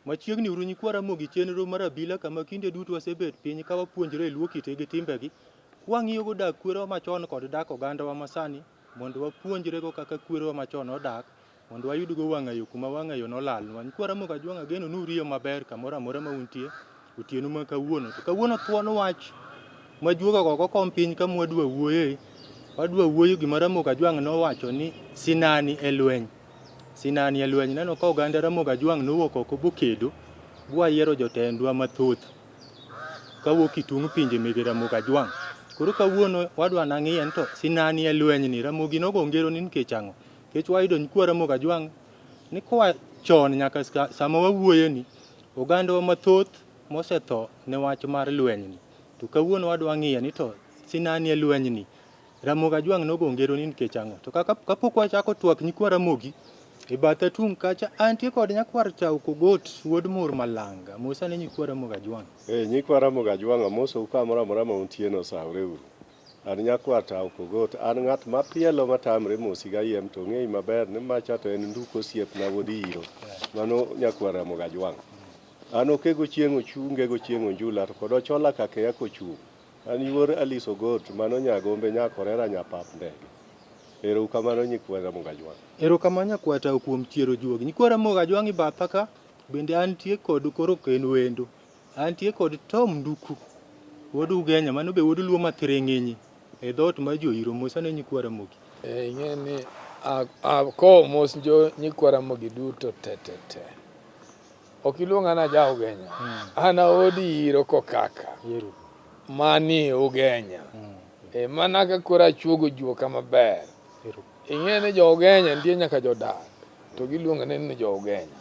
Machiegni uru nyikwa Ramogi chenro mar abila kama kinde duto wasebet piny ka wapuonjre e Luo kite gi timbegi, kwang'iyogo dak kwerewa machon kod dak ogandawa masani mondo wapuonjrego kaka kwerewa machon nodak mondo wayudgo wang'ayo kuma wang'ayo nolalnwa. Nyikwa Ramogi Ajwang' ageno ni uriyo maber kamoro amora ma untie otieno ma kawuono. To kawuono thuon wach ma juoga go kom piny kama wadwa wuoye, wadwa wuoyo gima Ramogi Ajwang' nowacho ni sinani e lweny. Sinani e lweny neno ka oganda Ramogi Ajwang' nowuok oko bokedo bwayiero jotendwa mathoth kawuok e tung' pinje mege Ramogi Ajwang'. Koro kawuono wadwa nang'iye ni to sinani e lweny ni Ramogi nogo ngero ni nikech ang'o? Nikech wayudo nyikwa Ramogi Ajwang' ni koa chon nyaka sama wawuoye ni ogandawa mathoth mosetho ne wach mar lweny ni. To kawuono wadwa ng'iye ni to sinani e lweny ni Ramogi Ajwang' nogo ngero ni nikech ang'o? To kaka kapok wachako twak nyikwa Ramogi, e batha tung' kacha antie kod nyakwar Chau Kogot wuod Mur Malanga. Mosa ne nyikwa Ramogi Ajwang'. Eh, nyikwa Ramogi Ajwang' amosou kamoro amora ma untie no osawre uru. An nyakwar Tau Kogot, an ng'at mapielo matamre mosi gayiem to ong'eyi maber ni macha to en nduk osiepna wuod Iro. Mano nyakwar Ramogi Ajwang'. An okego chieng' ochunge gochieng' onjula to kod ochola kakeya kochung'. An yuor Alice Ogot, mano Nyagombe Nyakorera Nyapap Ndege. Ero kamano nyikwa Ramogi Ajwang'. Erokamano nyakwar Tau kuom chiero juogi. Nyikwa Ramogi Ajwang' i batha ka bende antie kod koro ok en wendo. Antie kod Tom Nduku wuod Ugenya mano be wuod Luo mathiring'inyi e dhoot mar jo-Iro. Mosa ne nyikwa Ramogi. Eh, ing'e ni akowo mos jo nyikwa Ramogi duto te te te. Ok iluonga na ja Ugenya. An aodi iro kokaka. Ero. Mani Ugenya. E mana ka koro achuogo juoka maber. Ero. Ing'e ni jo Ugenya nitie nyaka jodak to giluongo ni jo Ugenya.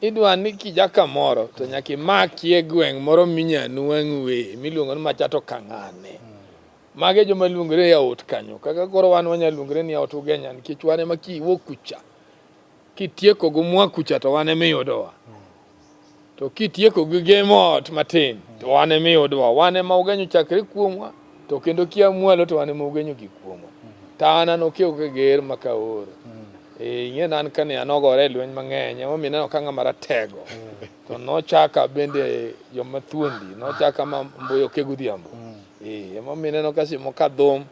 Idwa ni kija kamoro to nyaka imakie gweng' moro minya nwang'ue miluongo ni macha to kang'ane. Mage e joma luongore yaot kanyo. Kaka koro wan wanya luongore ni yaot Ugenya nikech wan ema kiwuok kucha kitieko gi mwa kucha to wan ema iyudowa. To kitieko gi gemo ot matin to wan ema iyudowa. Wan ema Ugenya ochakre kuomwa to kendo kia mwalo to wan ema Ugenya ogik kuomwa. To an an okiewo kager ma kaoro. Eh, ing'e ni an kane an ogore e lweny mang'eny emomiyo ineno ka ng'ama ratego. To nochaka bende joma thuondi, nochaka ma mbuya oke godhiambo. Eh, emomiyo ineno ka seche moko kadhum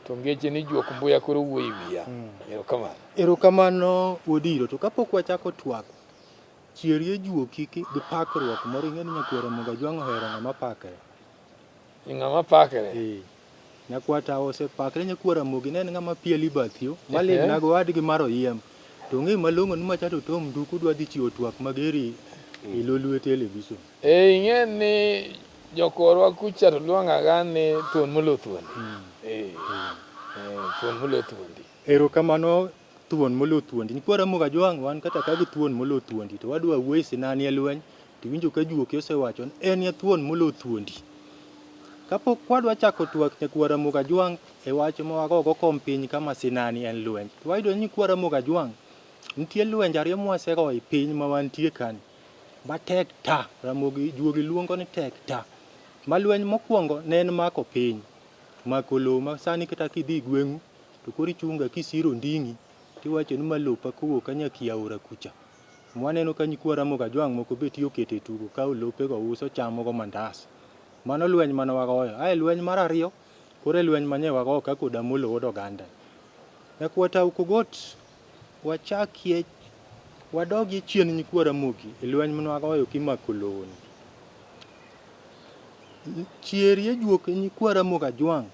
to ngeche ni juok mbuya koro wuoyo e wiya. Erokamano. Erokamano wuod Iro. To kapok wachako twak, chierie juoki gi pakruok moro ing'e ni nyakwar Ramogi Ajwang' ohero ng'ama pakre. Ng'ama pakre. Eh. Nyakwar Tawo osepakre nyakwar Ramogi ne en ng'ama pieli bath yo maling' nago wadgi mar oyiem. To ong'e malong'o ni macha to Tom Nduku dwa dhi chiwo twak mager e Lolwe Television. Eh, ing'e ni jokorwa kucha to luongaga ni thuon molo thuondi. Eh, eh, thuon molo thuondi. Erokamano thuon molo thuondi. Nyikwa Ramogi Ajwang' wan kata ka gi thuon molo thuondi to wadwa wuoyo e sinani e lweny to iwinjo ka juoki osewacho ni en e thuon molo thuondi. Kapok wadwa chako twak nyakwa Ramogi Ajwang' e wach ma wagogo kom piny kama sinani en lweny. To wayudo ni nyikwa Ramogi Ajwang' nitie lwenje ariyo mwasegoyo e piny ma wantie kani matek ta. Ramogi juogi luongo ni tek ta. Ma lweny mokwongo ne en mako piny, mako lowo ma sani kata kidhi e gweng'u to koro ichunga kisiro onding'i tiwacho ni ma lopa kowuok ka nyaka i aora kucha. Mwaneno ka nyikwa Ramogi Ajwang' moko be ti oketo e tugo kawo lopego uso chamogo mandas. Mano lweny mane wagoyo. Ae lweny mar ariyo koro e lweny manye wagoyo kaka od Amolo wuod Oganda. Nyakwar Tau Kogot wachakie wadogie chien nyikwa Ramogi e lweny mane wagoyo kimako lowo ni. Chierie juok nyikwa Ramogi Ajwang'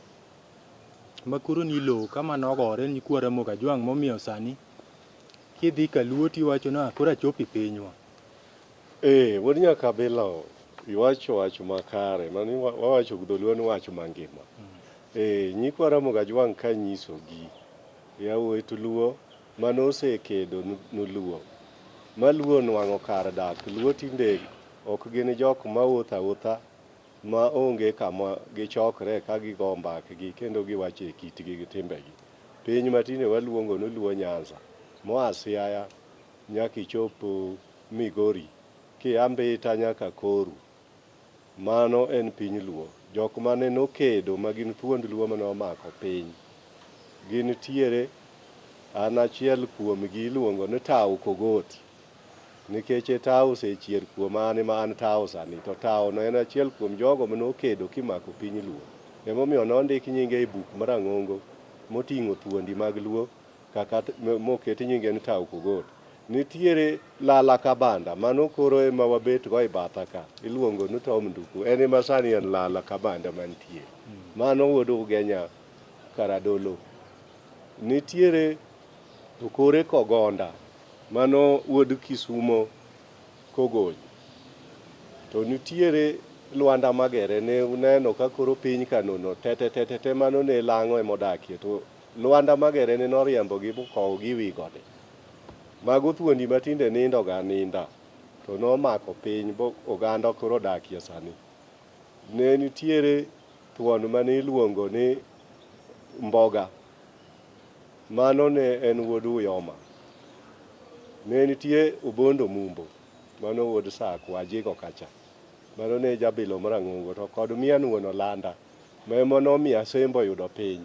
ma koro ni lowo kama nogore nyikwa Ramogi Ajwang' momiyo sani kidhi kaluo tiwacho ni koro achopo e pinywa. Eh, wuod Nyakabila iwacho wach makare, mani wawacho gi dholuo ni wach mangima. Eh, nyikwa Ramogi Ajwang' kanyisogi, yawuot Luo mane osekedo nu Luo, ma Luo onwang'o kar dak, Luo tinde ok gin jok mawuotho awuotha ma onge kama gichokre ka gigo mbakgi kendo giwacho e kitgi gi timbegi. Piny ma tinde waluongo ni Luo Nyanza, moa Siaya nyaka ichop Migori, kia Mbita nyaka Koru, mano en piny Luo. Jok mane nokedo ma gin thuond Luo mane omako piny, gin tiere, an achiel kuomgi iluongo ni Tau Kogot. Nikech e tawo osechier kuoma an ema an tawo sani, to tawo no en achiel kuom jogo mane okedo kimako piny Luo. Emomiyo nondik nyinge e buk marang'ongo moting'o thuondi mag Luo kaka moket nyinge ni Tawo Kogot. Nitiere Lala Kabanda, mano koro ema wabet go e batha ka, iluongo ni Tom Nduku, en ema sani en Lala Kabanda mantie. Mano wuod Ugenya Karadolo. Nitiere Okore Kogonda, mano wuod Kisumo Kogony. To nitiere Lwanda Magere, ne uneno ka koro piny Kanono tete tete te mano ne lang'o ema odakie. To Lwanda Magere ne noriembogi mokowogi e wi gode. Mago thuondi ma tinde nindo ga aninda to nomako piny bo oganda koro odakie sani. Ne nitiere thuon mane iluongo ni Mboga. Mano ne en wuod Uyoma. Ne nitie Obondo Mumbo, mano wuod Sakwa, Ajigo kacha. Mano ne jabilo marang'ongo to kod Mian wuon Olanda ma ema nomiyo Asembo oyudo piny.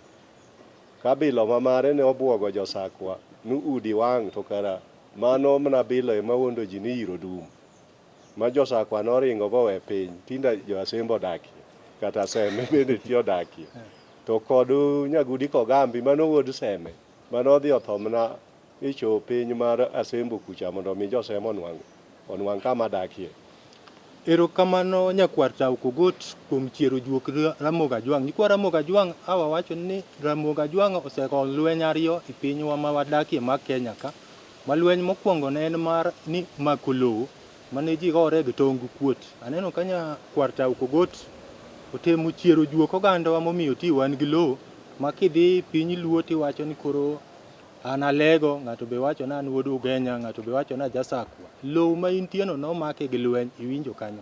Ka bilo ma mare ne obuogo jo Sakwa ni udi wang' to kara mano mana bilo ema wuondo ji ni iro dum. Ma jo Sakwa noringo bowe piny, tinde jo Asembo odakie, kata Seme bende ti odakie. To kod Nyagudi Kogambi mano wuod Seme, mane odhi otho mana e cho piny mar Asembo kucha mondo omi jo-Seme onwang' onwang' kama dakie. Erokamano nyakwar Tau Kogot kuom chiero juok Ramogi Ajwang'. Nyikwa Ramogi Ajwang' a wawacho ni Ramogi Ajwang' osego lweny ariyo e pinywa ma wadakie ma Kenya ka. Ma lweny mokwongo ne en mar ni mako lowo mane ji gore gi tong gi kuot. Aneno ka nyakwar Tau Kogot otemo chiero juok ogandawa momiyo ti wan gi lowo ma kidhi piny Luo tiwacho ni koro an Alego, ng'ato be wacho ni an wuod Ugenya, ng'ato be wacho ni ajasakwa. Lowo ma intieno nomake gi lweny, iwinjo kanyo.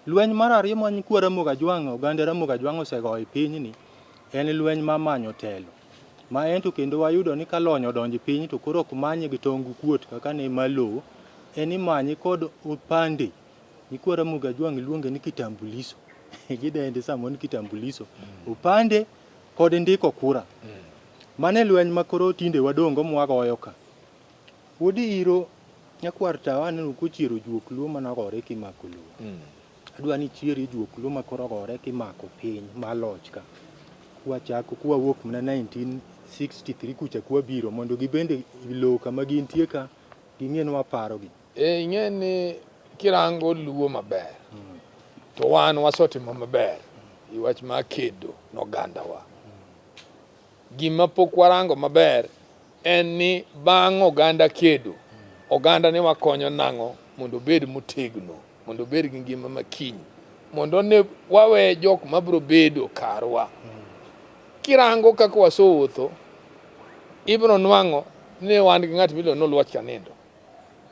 Lweny mar ariyo ma nyikwa Ramogi Ajwang', oganda Ramogi Ajwang' osegoyo e pinyni en lweny mar manyo telo. Ma ento kendo wayudo ni ka lony odonjo e piny to koro ok manye gi tong gi kuot kaka ne ma lowo, en imanye kod opande. Nyikwa Ramogi Ajwang' luonge ni kitambulisho. Gidende samoro ni kitambulisho. Opande kod ndiko kura. Mano e lweny ma koro tinde wadong' go mwagoyo ka. Wuod Iro nyakwar tawa aneno kochiero juok luo mane ogore kimako lowo. Adwa ni ichieri juok luo ma koro ogore kimako piny ma loch ka. Kwachako kwawuok mana 1963 kucha kwabiro mondo gibende lowo kama gintie ka ging'e ni waparogi. E, ing'e ni kirango luo maber to wan wasetimo maber e wach mar kedo nogandawa. Gima pok warango maber en ni bang' oganda kedo, oganda ni wakonyo nang'o mondo obed motegno, mondo obed gi ngima makiny, mondo ne wawe jok mabiro bedo karwa. Kirango kaka wasewuotho, ibiro nwang'o ni wan gi ng'at miluongo ni Oluoch Kanindo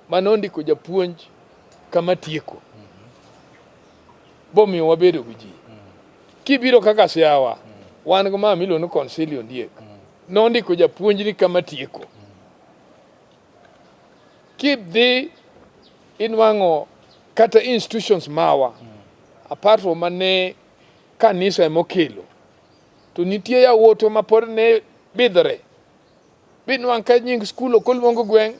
mane ondiko japuonj kama tieko bomiyo wabedo gi ji. Kibiro kaka Siawa, wan gi mama miluongo ni Consilio Ondiek. Nondiko japuonj ni kama tieko. Kidhi inwang'o kata institutions mawa apart from mane kanisa emokelo to nitie yawuotwa ma pod ne bidhore Binwang' ka nying skul ok oluong gweng'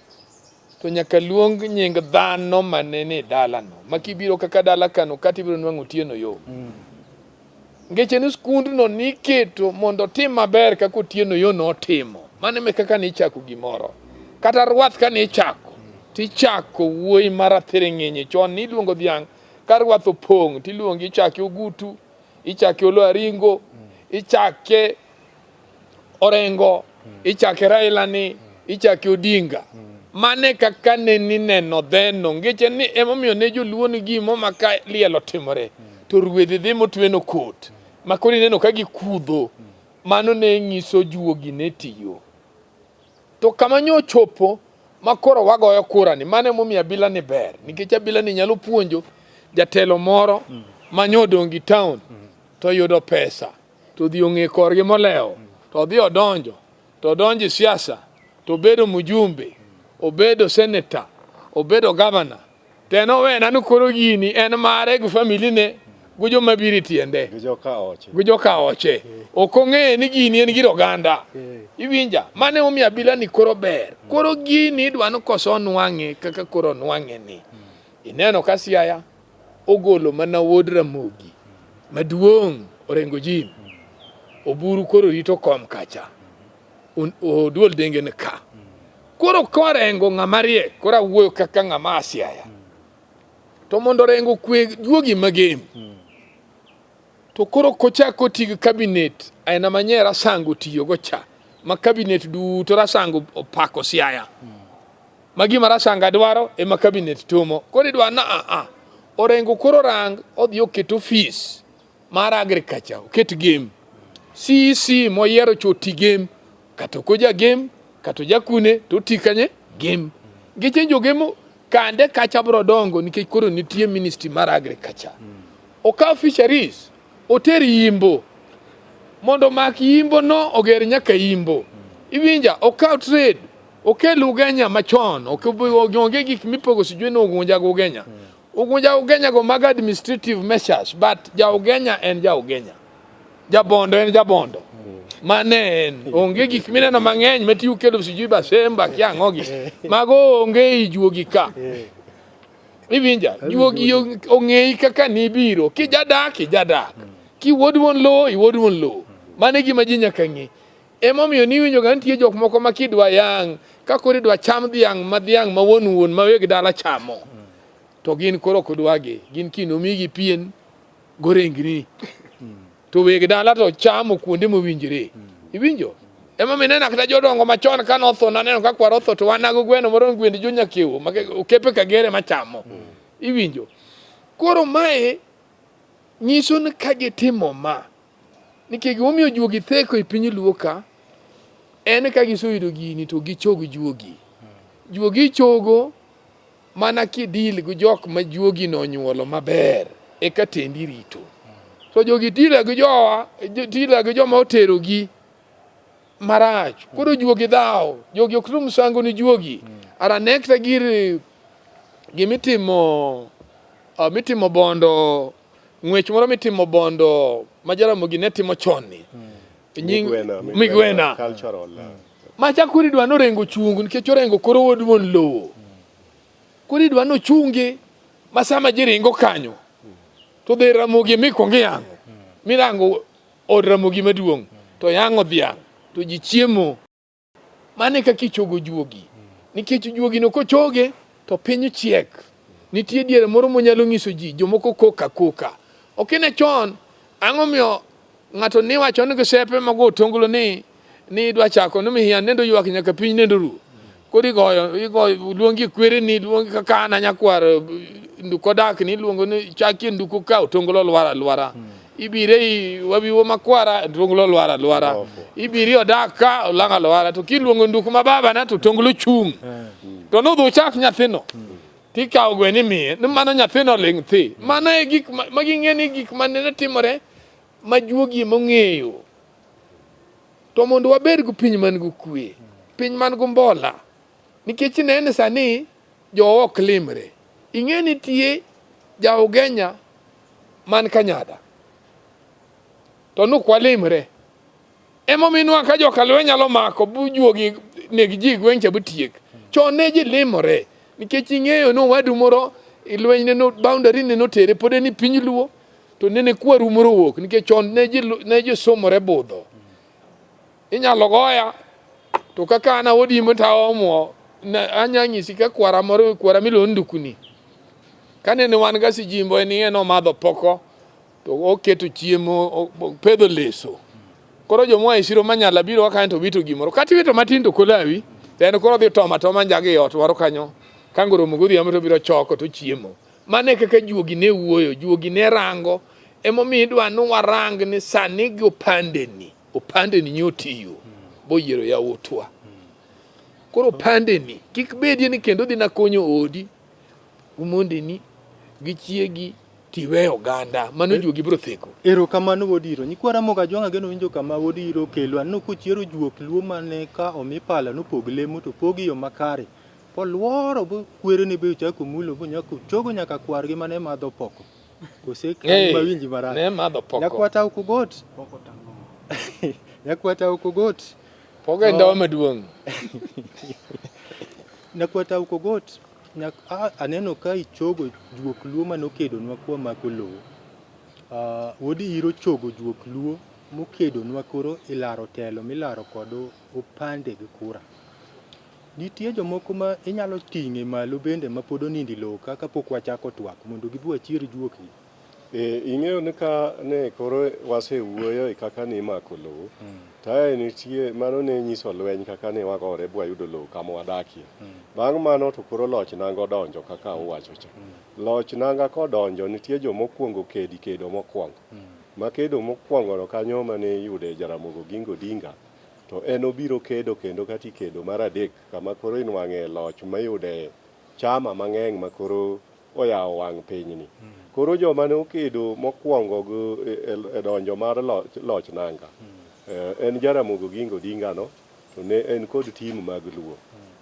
to nyaka luong nying dhano mane ni dalano. Ma kibiro kaka dala kano kata ibiro nwang'o Otieno Yo. Ngeche ni skundno niketo mondo otim maber kaka Otieno Yo notimo. Mano ema kaka nichako gimoro. Kata rwath kane ichako, tichako wuoyi mar athiring'inyi. Chon niluongo dhiang' ka rwath opong' tiluongi ichake Ogutu, ichake Olo Aringo, ichake Orengo, ichake Raila ni, ichake Odinga. Mane kaka ne nineno dheno ngeche ni emomiyo ne joluo ni gimo ma ka liel otimore to ruedhi dhi motweno kot ma koro ineno ka gikudho mano ne nyiso juogi ne tiyo to kama nyo chopo ma koro wagoyo kura ni mano emomiyo abila ni ber nikech abila ni nyalo puonjo jatelo moro ma nyo odong' gi town to yudo pesa to odhi ong'e korgi molewo to odhi odonjo to odonjo e siasa to obedo mjumbe obedo seneta obedo gavana to en owena ni koro gini en mare gi famili ne Gi joma biro e tiende. Gi joka oche. Gi joka oche. Ok ong'eyo ni gini en gir oganda. Iwinja? Mano emomiyo abila ni koro ber. Koro gini idwa ni koso onwang'e kaka koro onwang'e ni. Ineno ka Siaya ogolo mana wuod Ramogi maduong' Orengo Jim. Oburu koro rito kom kacha. Oduol denge ni ka. Koro korengo ng'ama riek, koro awuoyo kaka ng'ama a Siaya. To mondo Orengo okwe juogi magem. To koro kochak oti gi cabinet aina manye Rasango otiyogo cha, ma cabinet duto Rasango opako Siaya. Ma gima Rasanga dwaro ema cabinet timo. Koro idwa na a a. Orengo koro rang odhi oket ofis mar agriculture, oket game. CEC moyiero cha oti game, kata ok oja game, kata oja kune to oti kanye game. Nikech jo game kande kacha bro dongo nikech koro nitie ministry mar agriculture. Okaw fisheries oter Yimbo mondo omak Yimbo no oger nyaka Yimbo. Iwinja okaw trade okel Ugenya machon ok onge gik mipogo sijui ni Ugunja gi Ugenya. Ugunja Ugenya go mag administrative measures but ja Ugenya en ja Ugenya. Jabondo en jabondo. Mane en onge gik mineno mang'eny mati ukelo sijui Basemba kia ang'o gi. Mago onge ei juogi ka. Iwinja? Juogi ong'eyi kaka nibiro. Kijadak, ijadak. Kiwuod wuon lowo, iwuod wuon lowo. Mano e gima ji nyaka ng'e. Emomiyo niwinjo ga nitie jok moko ma kidwa yang' ka koro idwa cham dhiang' ma dhiang' ma wuon wuon ma weg dala chamo. To gin koro ok dwagi. Gin kinomigi pien gorengni. To weg dala to chamo kuonde mowinjore. Iwinjo? Ema mineno kata jodongo machon ka notho naneno ka kwar otho to wan nago gweno moro gwend jo Nyakewo ma okepe Kagere machamo. Iwinjo? Koro mae nyiso ni ka gitimo ma nikech gimomiyo juogi theko e piny Luo ka en ka giseyudo gini to gichog juogi. Juogi chogo mana kidil gi jok ma juogi nonyuolo maber eka tendi rito. To jogi deal gi jowa, deal gi joma oterogi marach. Koro juogi dhawo, jogi ok rum sango ni juogi. Ara nekta gir gimitimo mitimo bondo ng'wech moro mitimo bondo ma Jaramogi ne timo chon ni. Nying Migwena, Migwena. Cultural. Macha koro idwa ni Orengo chung nikech Orengo koro wuod wuon lowo. Koro idwa ni ochungi ma sama ji ringo kanyo to dhi Ramogi ema ikuongo iyang'o. Mirango od Ramogi maduong' to yang'o dhiang' to ji chiemo. Mano e kaka ichogo juogi. Nikech juogino kochoge to piny chiek. Nitie diere moro monyalo nyiso ji, jomoko kok akoka. Ok ine chon, ang'o miyo ng'ato ni wacho ni gisepe mago otonglo ni ni idwa chako ni mihian nendo ywak nyaka piny nendo ru. Koro igoyo igoyo luongi kwereni luongi kaka an anyakwar nduko dak ni iluongo ni chakie nduko ka otonglo lwar alwara. Ibire i wabiwo makwara otonglo lwar alwara. Ibiri odak ka olang' alwara to kiluongo nduko ma babana to otonglo chung'. To nodhi uchak nyathino. Tikawo gweno imiye ni mano nyathino ling' thi. Mano e gik ma ging'e ni gik ma nene timore ma juogi ema ong'eyo. To mondo wabed gi piny man gi kwe, piny man gi mbola, nikech inene sani jowa ok limre. Ing'e nitie ja Ugenya man Kanyada to nuk walimre. Emomiyo inwang'o ka joka lweny nyalo mako bujuogi neg ji gweng' cha butiek. Chon ne ji limore nikech ing'eyo ni owadu moro lweny ne no boundary ne notere pod en e piny Luo to nene kwaru moro owuok nikech chon ne ji ne ji sumore budho. Inyalo goya to kaka an awuod Yimbo to aomo anya nyisi ka kwara moro kwara miluongo ni Ndukuni. Kanene wan ga sijimbo en ing'e nomadho poko to oketo chiemo opedho leso. Koro jomoa e siro manyala biro kanyo to wito gimoro. Kata iwito matin to kolawi to en koro odhi toma toma njagi e ot moro kanyo. Ka ngoromo godhiambo to obiro choko to chiemo. Mano e kaka juogi ne wuoyo, juogi ne rango. Emomiyo idwa ni warang ni sani gi opandeni, opandeni nyo tiyo boyiero yawuotwa. Koro opandeni kik bedie ni kendo dhi nakonyo odi gi mondeni gi chiegi tiwe oganda. Mano juogi biro theko. Erokamano wuod Iro. Nyikwa Ramogi Ajwang' ageno winjo kama wuod Iro okelo. Aneno kochiero juok Luo mane ka omi pala nopog lemo to opogi e yo makare. Boluoro bo kwerene be ochako mulo bonyako chogo nyaka kwargi mane madho poko. Kose Hey, mawinji marach. Ne madho poko. Nyakwata Okogot. Nyakwata Okogot. Poko en ndawa maduong'. Nyakwata Okogot. Nyak, aneno ka ichogo juok luo manokedonwa kwa mako lowo. Wuod Iro chogo juok luo mokedonwa koro ilaro telo milaro kod opande gi kura. Nitie jomoko ma inyalo ting'e malo bende ma pod onindo e lowo ka kapok wachako twak mondo gibi wachier juokgi. E, ing'eyo ni ka ne koro wasewuoyo e kaka ne imako lowo, to ae nitie mano ne nyiso lweny kaka ne wagore bwayudo lowo kama wadakie. Bang' mano to koro loch nanga odonjo kaka uwacho cha. Loch nanga kodonjo nitie jomokwongo kedi kedo mokwongo. Ma kedo mokwongo no kanyo mane iyude Jaramogi Oginga Odinga to en obiro kedo kendo kata ikedo mar adek kama koro inwang'e loch mayude chama mang'eny ma koro oyawo wang' pinyni. Koro joma ne okedo mokwongo gi e donjo mar loch, loch nanga en Jaramogi Oginga Odinga no to ne en kod team mag Luo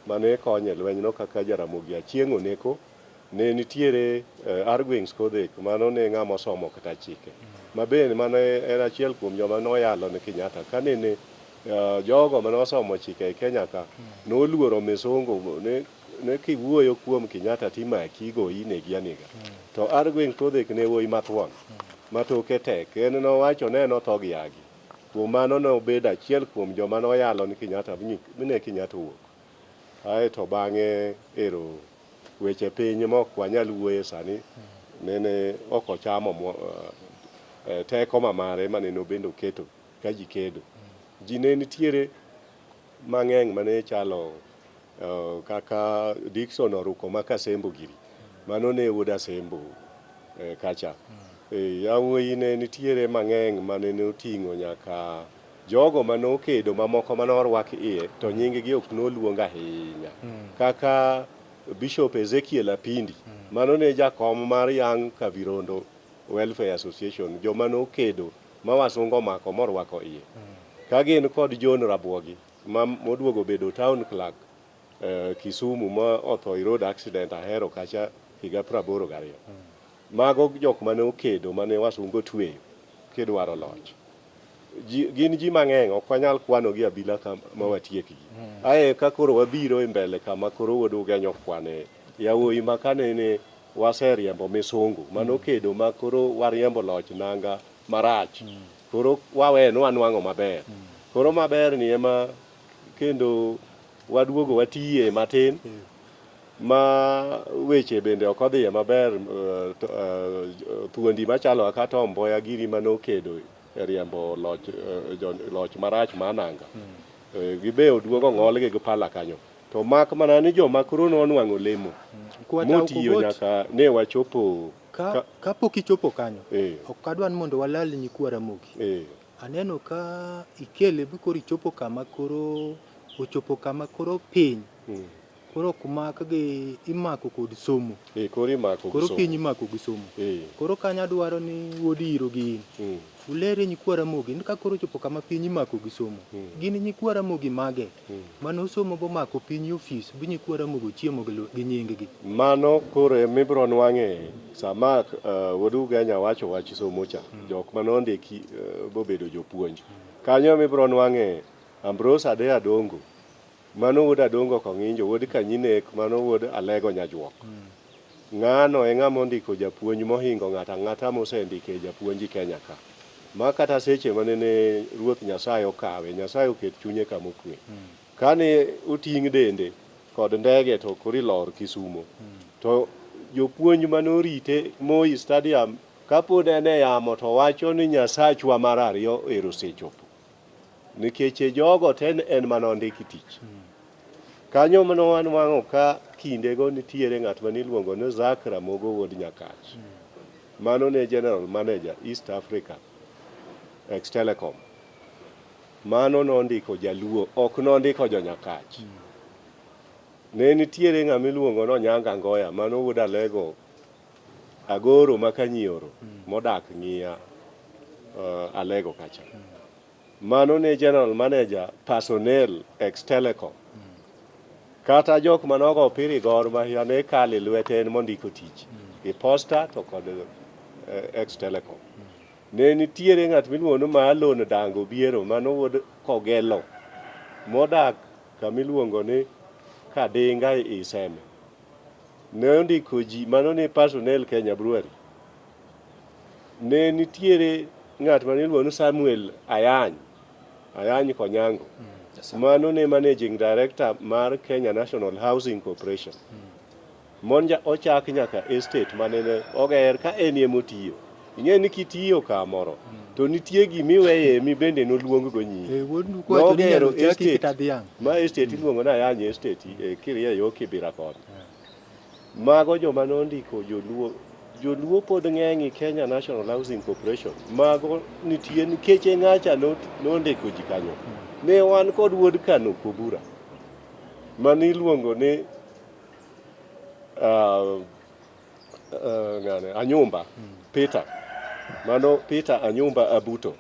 mane konye e lwenyno kaka Jaramogi Achieng' Oneko ne nitiere Argwings Kodhek mano ne ng'ama osomo kata chike ma bende mane en achiel kuom joma noyalo ne Kenyatta ka nene jogo mane osomo chike e Kenya ka noluoro misungu ne kiwuoyo kuom Kenyatta timaki goyi negi anega to Argwings Kodhek ne wuoyi mathuon ma toke tek en nowacho ne en otho gi yagi kuom mano nobedo achiel kuom joma noyalo ni Kenyatta ne Kenyatta owuok aeto bang'e ero weche piny ma ok wanyal wuoye sani nene ok ochamo teko ma mare manene obende oketo ka ji kedo. Ji ne nitiere mang'eny mane chalo kaka Dickson Oruko ma Kasembo giri mano ne wuod Asembo kacha. Yawuoyi ne nitiere mang'eny mane oting'o nyaka jogo mane okedo mamoko mane orwak iye to nying gi ok noluong ahinya kaka Bishop Ezekiel Apindi mano ne jakom mar Young Kavirondo Welfare Association joma nokedo ma wasungu omako morwako iye ka gin kod John Rabuogi ma moduogo bedo town clerk Kisumu ma otho e road accident Ahero kacha higa 82. Mago jok mane okedo mane wasungu otweyo kidwaro loch. Gin ji mang'eny ok wanyal kwano gi abila ka ma watiekgi. Ae ka koro wabiro e mbele kama koro wuod Ugenya okwane yawuoyi ma kanene waseriembo misungu manokedo ma koro wariembo loch nanga marach koro wawe nwanwang'o maber. Koro maber ni ema kendo waduogo watiye matin ma weche bende ok odhiye maber thuondi machalo kaka Tom Mboya giri manokedo e riembo loch, loch marach ma nanga gibe oduogo ng'olgi gi pala kanyo to mak mana ni joma koro nonwang'o lemo motiyo nyaka ne wachopo kapok ichopo kanyo ok adwa ni mondo walal nyikwa Ramogi. Aneno ka ikele bi koro ichopo kama koro ochopo kama koro piny koro ok mak gi imako kod somo. Koro imako koro piny imako gi somo. Koro kanyo adwaro ni wuod Iro gi in ulere nyikwa Ramogi ni ka koro ochopo kama piny imako gi somo gin nyikwa Ramogi mage mane osomo bomako piny e ofis bi nyikwa Ramogi ochiemo gi nying gi. Mano koro emibiro nwang'e sama wuod Ugenya wacho wach somo cha jok mane ondiki bobedo jopuonj kanyo emibiro nwang'e Ambrose Ade Adongo mano wuod Adongo Kong'injo wuod Kanyinek mano wuod Alego Nyajuok. Ng'ano e ng'ama ondiko japuonj mohingo ng'ato ang'ata mosendike japuonj e Kenya ka. Ma kata seche manene Ruoth Nyasaye okawe, Nyasaye oket chunye kama okwe. Kane oting' dende kod ndege to koro ilor Kisumo. To jopuonj mane orite Moi Stadium kapod en e yamo to wacho ni Nyasachwa mar ariyo ero osechopo. Nikech jogo te en mana ondiki tich. Kanyo mane wanwang'o ka kindego nitiere ng'at mane iluongo ni Zack Ramogo wuod Nyakach. Mano ne General Manager East Africa ex Telecom. Mano nondiko Jaluo, ok nondiko jo Nyakach. Ne nitiere ng'ama iluongo ni Onyanga Ngoya, mano wuod Alego Agoro ma Kanyioro modak Ng'iya Alego kacha. Mano ne General Manager Personnel ex Telecom. Kata jok manogo opiri Gor Mahia ne kale lwete en mondiko tich. E posta to kod ex Telecom. Ne nitiere ng'at miluongo ni Maalon Dango Biero mano wuod Kogelo modak kama iluongo ni Kadinga e Iseme. Ne ondiko ji mano ne personnel Kenya Brewery. Ne nitiere ng'at mane iluongo ni Samuel Ayany, Ayany Konyango. Mano ne managing director mar Kenya National Housing Corporation. Monja ochak nyaka estate manene oger ka en ema otiyo. Ing'e ni kitiyo kamoro to nitie gimiweye mi bende noluong go nyingi. Eh, wuod Nduku wacho ni Nogero nyalo chaki estate kata dhiang'. ma estate iluongo ni Ayany estate e kirie yo Kibira koni. Mago joma nondiko joluo. Joluo pod ng'eny e Kenya National Housing Corporation. Mago nitie nikech e ng'acha nondiko ji kanyo. Ne wan kod wuod Kano Kobura mane iluongo ni ng'ane Anyumba Peter. Mano Peter Anyumba Abuto.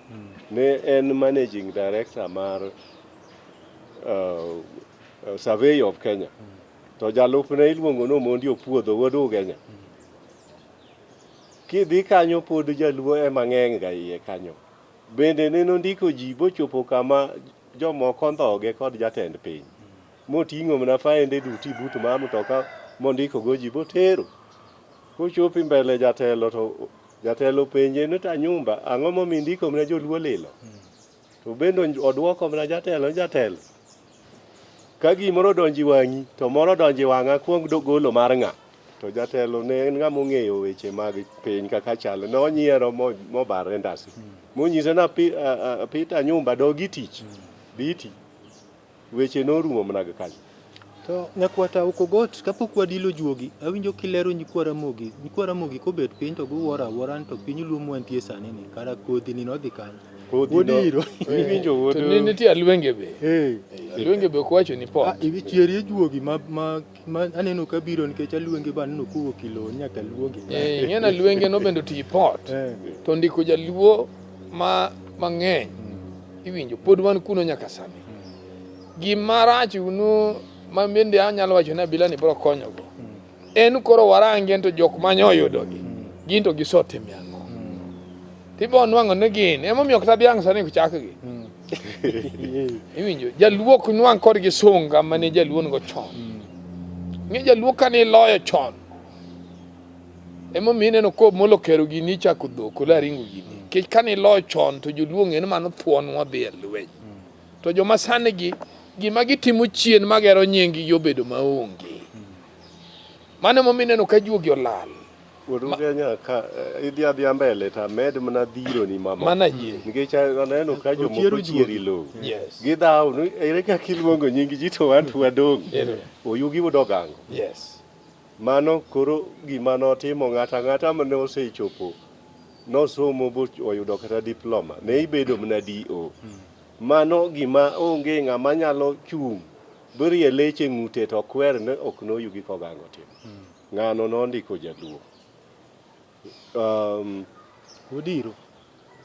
Ne en managing director mar Survey of Kenya. To jalupne iluongo ni Omondi Opuodho wuod Ugenya. Kidhi kanyo pod jaluo ema ng'eny ga iye kanyo. Bende ne nondiko ji bochopo kama jomoko ndhoge kod jatend piny. Moting'o mana faende duto i but mar mtoka mondiko go ji botero. Kochopo mbele jatelo to jatelo penje ni to Anyumba ang'o momiyo indiko mana joluo lilo? To bende oduoko mana jatelo ni jatelo. Ka gimoro odonjo e wang'i to moro odonjo e wang'a kuong golo mar ng'a? To jatelo ne en ng'ama ong'eyo weche mag piny kaka chalo. Ne onyiero mobarre ndasi. Monyise na Peter Anyumba dog e tich. Dhi iti. Weche norumo mana gi kanyo. To nyakwata Okogot, kapok wadilo juogi, awinjo kilero nyikwa Ramogi. Nyikwa Ramogi kobet piny to giwuoro awuora ni to piny Luo mwantie sani ni, kara kodhi ni nodhi kanye? Kodhi Wuod no- Iro. Iwinjo wuod To ne nitie alwenge be. Eh. Alwenge be ok wacho ni pot. Ah, iwi chierie juogi ma, ma, ma aneno ka biro nikech alwenge be aneno kowuok Iloo nyaka luongi. Eh, ing'e ni alwenge no bende oti pot. Eh. To ndiko jaluo ma mang'eny iwinjo pod wan kuno nyaka sani. Gima rach unu ma bende anyalo wacho ni abila ni biro konyogo. En koro warange to jok mane oyudogi gin to gisetimo ang'o. Tibo nwang'o ni gin emomiyo kata dhiang' sani ok chakgi. Iwinjo jaluo ok nwang' kodgi sunga mane jaluo nigo chon. Ng'e jaluo kane iloyo chon emomiyo ineno ko Molo Kero gini ichako dhok kolo aringo gini. Nikech kane iloyo chon to joluo ong'e ni mano thuon wadhi e lweny. To joma sani gi gima gitimo chien magero nying gi obedo maonge. Mano emomiyo ineno ka juogi olal. Wuod Ugenya ka idhi adhiya mbele to amed mana dhiro ni mamoko. Mana yie. Nikech aneno ka jomoko Ochiero chieri juogi. lowo. Yes. Gidhawo ni ere kaka iluongo nying ji to wan to wadong'. Ero. Oyugi wuod Ogango. Yes. Mano koro gima notimo ng'ato ang'ata mane osechopo nosomo boyudo kata diploma ne ibedo mana DO. Mano gima onge ng'ama nyalo chung' borie leche ng'ute to kwer ne ok noyugi kogango timo. Ng'ano nondiko jaluo. Odiro.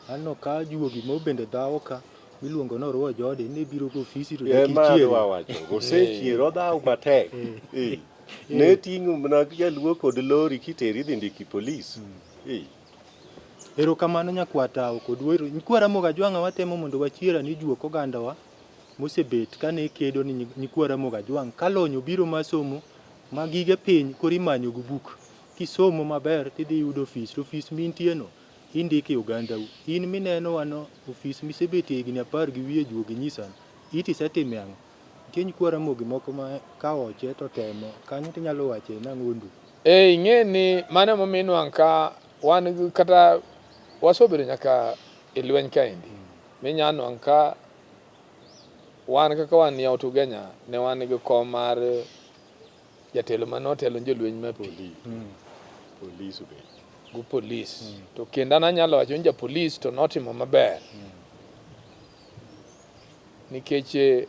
Aneno ka juogi mo bende dhawo ka miluongo ni Orwo Jode ne biro go ofisi to dak Ema ichiere. adwa wacho. Osechier odhaw matek. Eh. Ne ting'o mana jaluo kod lori kiteri idhi ndiki polis. Eh. Erokamano nyakwar tawo kod wero. Nyikwa Ramogi Ajwang'a watemo mondo wachier ni juok ogandawa mosebet kane kedo ni nyikwa Ramogi Ajwang' ka lony obiro mar somo ma gige piny koro imanyo gi buk. Kisomo maber tidhi yudo ofis to ofis mintie no indiko e ogandau. In mineno wano ofis misebetie higni 10 gi wiye juogi nyisano. Iti isetime ang'o? Nitie nyikwa Ramogi moko ma ka oche to temo kanyo tinyalo wache nang'o Ondu? Eh, ing'e ni mano emomiyo inwang' ka wan gi kata wasebedo nyaka e lweny kaendi. Minya nwang' ka wan kaka wan yawuot Ugenya ne wan gi kom mar jatelo mane otelo ne jolweny ma pi Polis be. gi polis. To kendo an anyalo wacho ni japolis to notimo maber. Nikech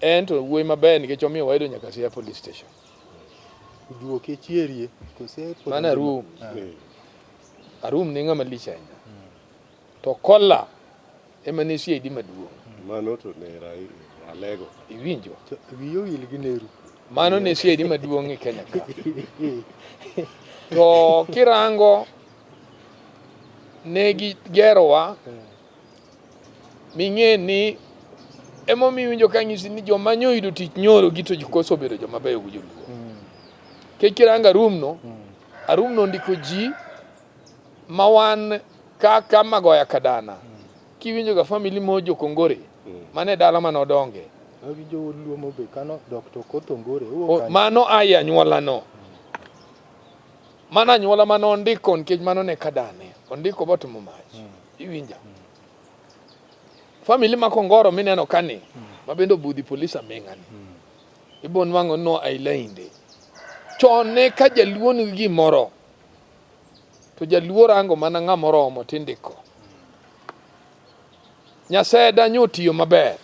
en to wuoyi maber nikech omiyo wayudo nyaka Siaya police station. Juok e chierie kose pod Mano Arum. Ah. Arum ne ng'ama lich ahinya. To Kola ema ne CID maduong'. Mano to ne Alego. Iwinjo? To wiyi owil gi Neru. Mano ne CID maduong' e Kenya ka. To kirango Ne gigerowa ming'e ni emomiyo iwinjo ka nyisi ni joma nyoyudo tich nyoro gi to koso obedo joma beyo gi joluo. Kech kirango Arumno, Arumno ondiko ji ma wan kaka Magoya Kadana. Kiwinjo ga family mo jo Kongore, mane dala mane odonge. Awinjo wuod Luo mobe kano Dr. Okoth Ongore. Owuok kanye? Mano aye anyuola no. Mano anyuola mane ondiko nikech mano ne kadane. Ondiko botimo mach. Iwinja? Family ma Kongoro mineno kani, ma bende obudhi polis aming'a ni. Ibo nwang'o no ailainde. Chon ne ka jaluo nigi gimoro, to jaluo rango mana ng'ama oromo tindiko. Nyaseda nyo tiyo maber.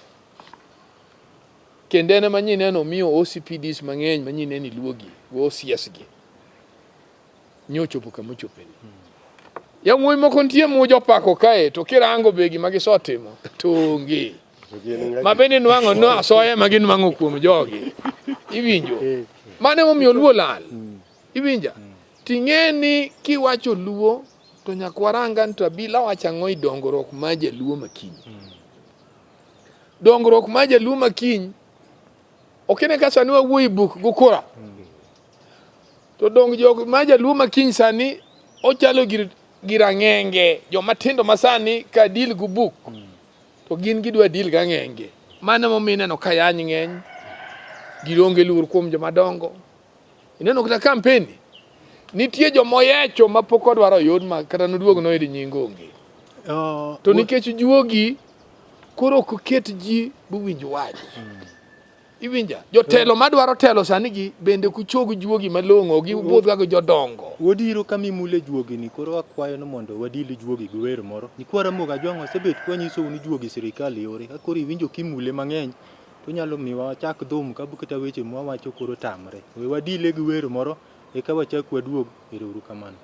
Kendo en ema nyineno omiyo OCPDs mang'eny ma nyineno iluogi, go OCS gi. Nyochopo kama ochopeni. Yawuoyi moko nitie mujopako kae to kirango be gima gisetimo to onge. Ma bende nwang'o no asoya ma ginwang'o kuom jogi. Iwinjo? Mano emomiyo luo lal. Iwinja? Ting'e ni kiwacho luo to nyaka waranga ni to abila wacho ang'o e dongruok ma jaluo makiny. Dongruok ma jaluo makiny ok ine ka sani wawuoyo e buk gi kura. To dong jok ma jaluo makiny sani ochalo gir girang'enge joma tindo ma sani ka deal gi buk to gin gidwa deal gi ang'enge. Mano emomiyo ineno ka yany ng'eny, gionge luor kuom joma dongo. Ineno kata campaign nitie joma oyecho ma pok odwaro yud ma kata noduog noyud nying onge. To nikech juogi koro ok ket ji bowinj wach. Iwinja? Jotelo madwaro telo sani gi bende kuchog juogi malong'o giwuoth kaka jodongo. Wuod Iro kama imule juogi ni koro akwayo ni mondo wadil juogi gi wer moro. Nyikwa Ramogi Ajwang' wasebet kwanyisou ni juogi sirikal yore. Ka koro iwinjo kimule mang'eny to onyalo miyo wachak dhum ka kata weche mwawacho koro tamre. We wadile gi wer moro eka wachak waduog. Ero uru kamano.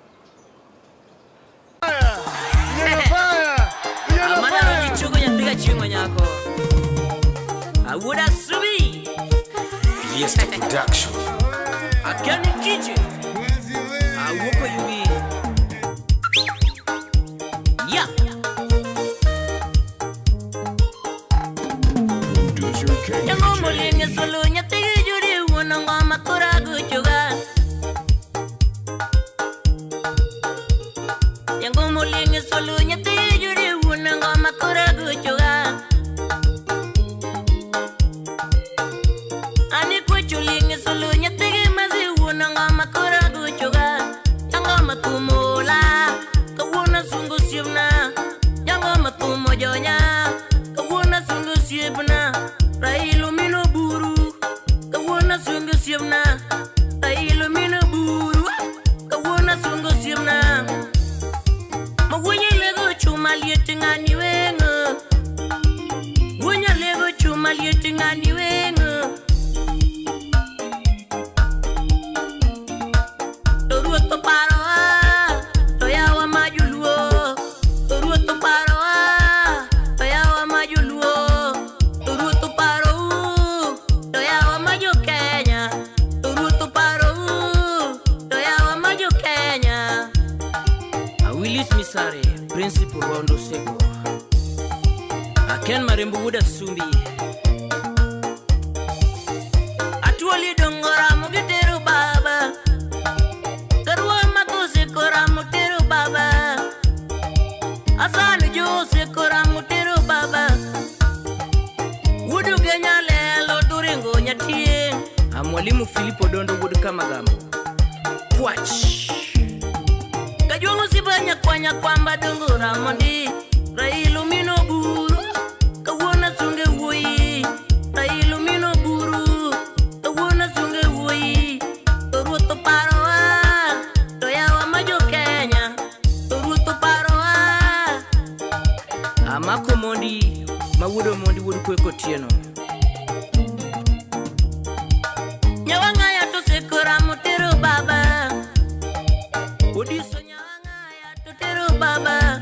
Amana gichugo nyathi gachieng' nyako. Awuoda Subi. Fiesta Production. Akeni kiche. Awuoko yugi. Ya. Producer King. Yango molenge solo nyathi gi judi wuon ngoma kora guchuga. Yango molenge solo nyathi gi judi wuon ngoma kora guchuga. Ani kwechulinge solo nyathi gi mazi wuon ngoma kora guchuga. Yango matumola kawuono sungu siepna. Yango matumo jonya kawuono sungu siepna. Raila mino buru kawuono sungu siepna. Raila mino buru kawuono sungu siepna. Mawuonya lego chuma liet ng'ani weng'o. Wuonya lego chuma liet ng'ani weng'o. To ruoth oparowa, to yawa ma joluo. To ruoth oparowa, to yawa ma joluo. To ruoth oparou, to yawa ma jo Kenya. To ruoth oparou, to yawa ma jo Kenya. Willis Misare, Principal Rondo Seko. Aken Marembo Wuod Asumbi. Atuoli dongo ramo gitero baba. Karwa makose koramo tero baba. Asani jose koramo tero baba. Wudu genya lelo duringo nyatie. Mwalimu Filipo Dondo Wuod Kamagambo. Kwach. Kajuango sibanya kwanya kwamba dongo ramondi. Raila mino buru. Kawuono sunge wuoyi. Raila mino buru. Kawuono sunge wuoyi. To ruoth oparowa. To yawa ma jo Kenya. To ruoth oparowa. Amako Mondi, ma wuod Omondi wuod Kwe Kotieno. Nyawang'aya to sekora motero baba. Odiso nyawang'aya to tero baba.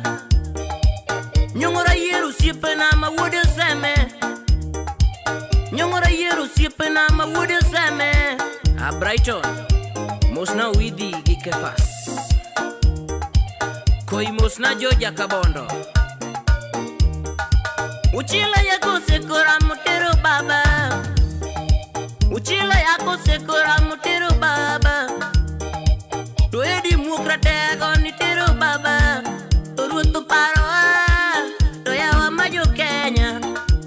Nyong'ora yiero osiepena ma wuod Seme. Nyong'ora yiero osiepena ma wuod Seme. A Brighton, mosna Widhi gi Kefas. Koi mosna Joja Kabondo. Uchila yako sekora mutero baba. Uchila yako sekora mutero baba. To edi mukra tego ni tero baba. To ruoth paroa, to yawa ma jo Kenya.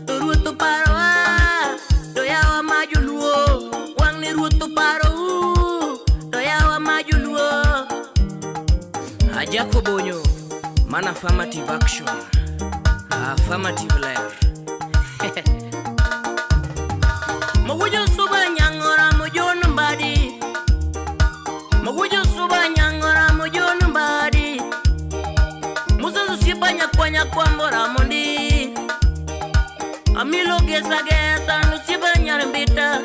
To ruoth paroa, to yawa ma joluo. Wang' ni ruoth parou, to yawa ma joluo. Ajako Bonyo, man affirmative action. Affirmative life. Mawujo suba nyangora mojon mbadi. Mawujo suba nyangora mojon mbadi. Musa sipa nyakwa kwambora mondi. Amilo gesa gesa nusiba nyarmbita.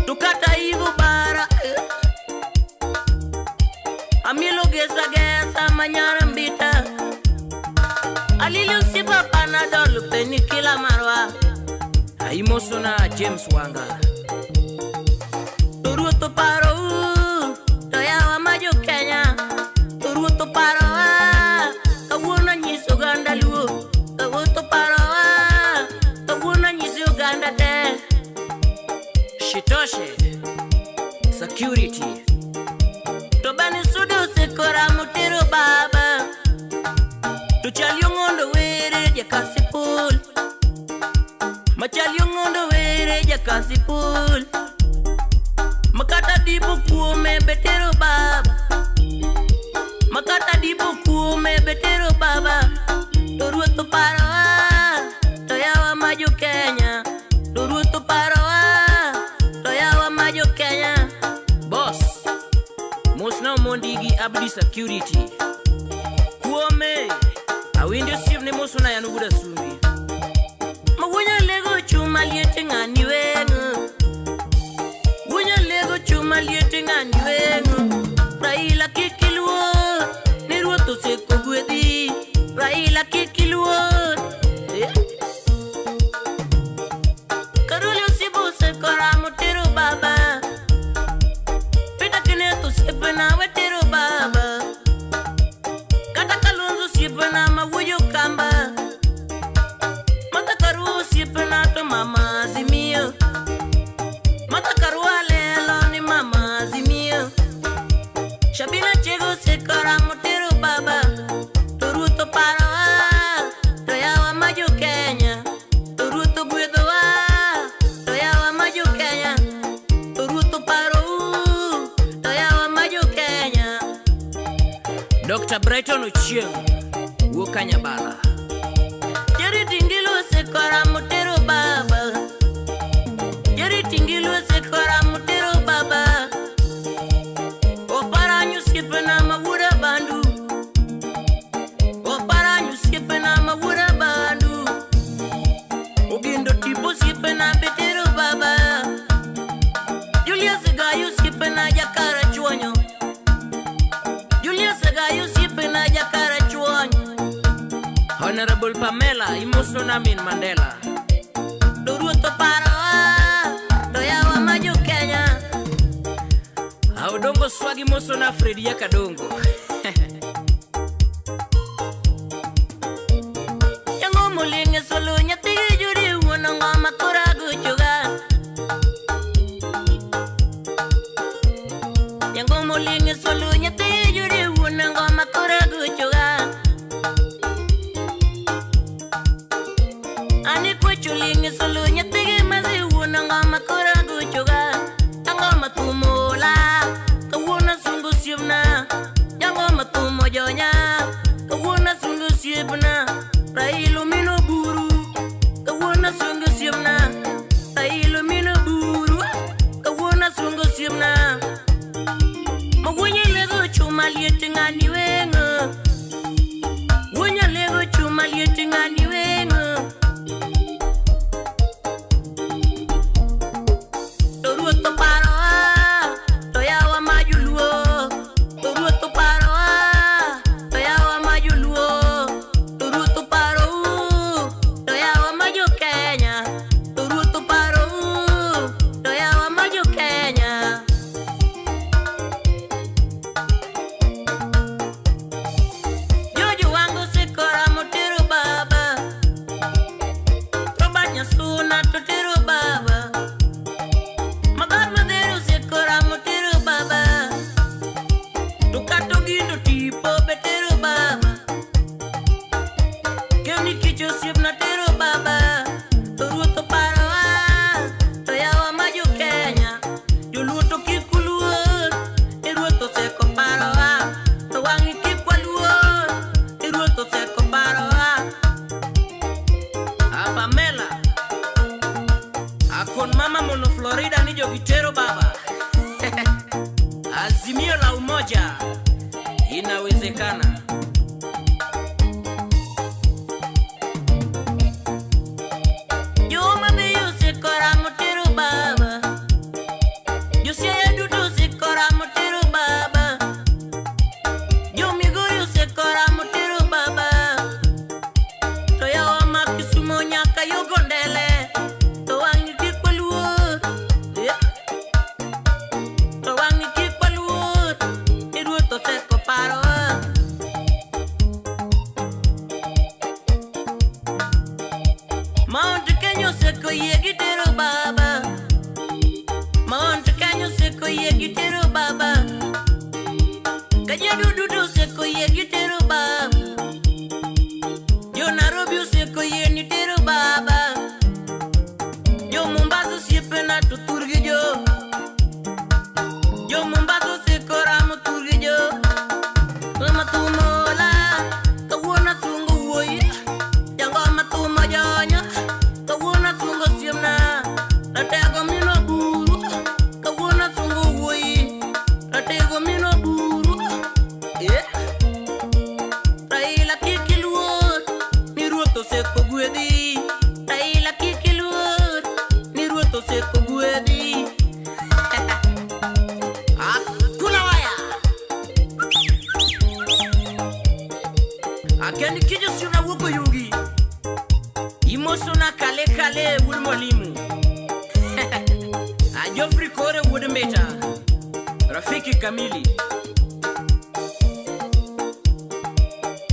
Tukata ivu bara. Amilo gesa gesa manyarambita. Alili usipa panadol penikila marwa. Aimosona James Wanga. Turuto paro to yawa ma jo Kenya. Turuto paro kawuono nyiso oganda Luo. Turuto paro kawuono nyiso oganda te. Shitoshe. Security. To bani sudo sekora mutero baba. To chali ong'ondo were jakasipul. Machali ong'ondo were jakasipul. Makata dipo kuome betero baba. Makata dipo kuome betero baba. To ruoth paroa, to yawa ma jo Kenya. To ruoth paroa, to yawa ma jo Kenya. Boss. Mosna Omondi gi Abdi Security. Kuome. Awinjo osiepne mosona yan wuod Asumbi. Mawuonya lego chuma liete ng'ani weng'o. Wuonya lego chuma liete ng'ani weng'o. Raila kik iluor, ni ruoth osekogwedhi. Raila kik iluor. Karoli osiep osekoramo tero baba. Peter Kenneth osiepena wetero baba. Kata Kalonzo osiepena mawuoyo kamba. Martha Karua osiepena to mama Azimio. Martha Karua lelo ni mama Azimio. Shabina Chego osekora motero baba. To ruoth oparowa, to yawa ma jo Kenya. To ruoth ogwedhowa, to yawa ma jo Kenya. To ruoth oparou, to yawa ma jo Kenya. Dr. Brighton Ochieng. Wuok Kanyabala. Charity Ngilu osekora motero baba. Charity Ngilu osekora motero baba. Oparanyo osiepena ma wuod Abandu. Oparanyo osiepena ma wuod Abandu. Ogindo tipo osiepena betero baba. Julius Gayo osiepena jakara chuonyo. Julius Gayo osiepena jakara chuonyo. Honorable Pamela imosona min Mandela. To ruoth oparowa, to yawa ma jo Kenya. Aodongo Swagi mosona Fredi Yakadongo. Yango moling' e solo nyathi gi Judy wuon ongoma koro agochoga. Yango moling' e solo nyathi gi Judy wuon ongoma koro agochoga. Ani kwecho ling' e solo nyathi gi Mercy wuon ongoma koro agochoga. Angoma thumo ola, kawuono asungo osiepna. Jangoma thumo jonya, kawuono asungo osiepna. Raila omino buru, kawuono asungo osiepna. Raila omino buru, kawuono asungo osiepna. Mawuonya lego chuma liet ng'ani weng'o. Wuonya lego chuma liet ng'ani weng'o. To ruoth oparowa, to yawa ma joluo. To ruoth oparowa, to yawa ma joluo. To ruoth oparou, to yawa ma jo Kenya. To ruoth oparou, to yawa ma jo Kenya. Kich osiepna tero baba, to ruoth oparowa, to yawa ma jo Kenya, joluo to kik uluor, ni ruoth oseko parowa, to wang'i kik waluor, ni ruoth oseko parowa. A Pamela Akon mama mono Florida ni jogi tero baba. Azimio la umoja inawezekana. Joma be osekoramo tero baba, Josiaya duto osekoramo tero baba, Jo Migori osekoramo tero baba, to yawa ma Kisumo nyaka yogo ndele, to wang'i kik waluor, yeah. To wang'i kik waluor, ni ruoth oseko parowa. Mount Kenya oseko yie gi tero baba. Mount Kenya oseko yie gi tero baba. Kajiado duto oseko yie gi tero baba. Jo Nairobi oseko yie ni tero baba. Jo Mombasa osiepena to thurgi jo. Jo Mombasa oseko ramo thurgi jo. Ng'ama thum ola, kawuono asungo wuoyi. Jangoma thum ojonyo, kawuono asungo osiepna. Ratego min oburu, kawuono asungo wuoyi. Ratego min oburu, eh. Raila kik iluor, ni ruoth oseko gwedhi. Raila kik iluor, ni ruoth oseko gwedhi. Akula waya. Akendi kijo siuna wuoko yugi. Imoso na kale kale wuod mwalimu. A Geoffrey Kore wuod Mbita. Rafiki kamili.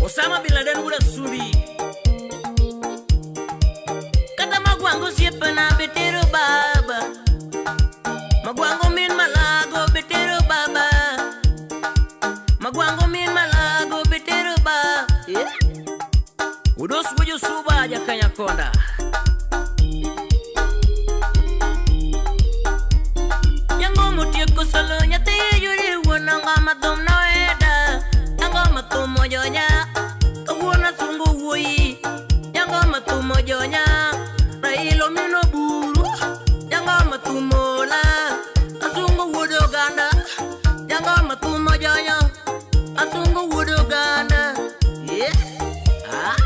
Osama bin Laden wuod Asumbi. Kata Magwango osiepena be tero baba. Magwango min Malago be tero baba. Magwango min Malago be tero baba. Yeah. Udos wuod Suba Jakanyakonda. Jango motieko solo nyathi yuri wuon ngoma thum noeda. Jango thum ojonya. Kawuono asungo wuoyi. Jango thum ojonya. Raila min oburu. Jango thum ola. Asungo wuod oganda. Jango thum ojonyo. Asungo wuod oganda. Yeah. Ah.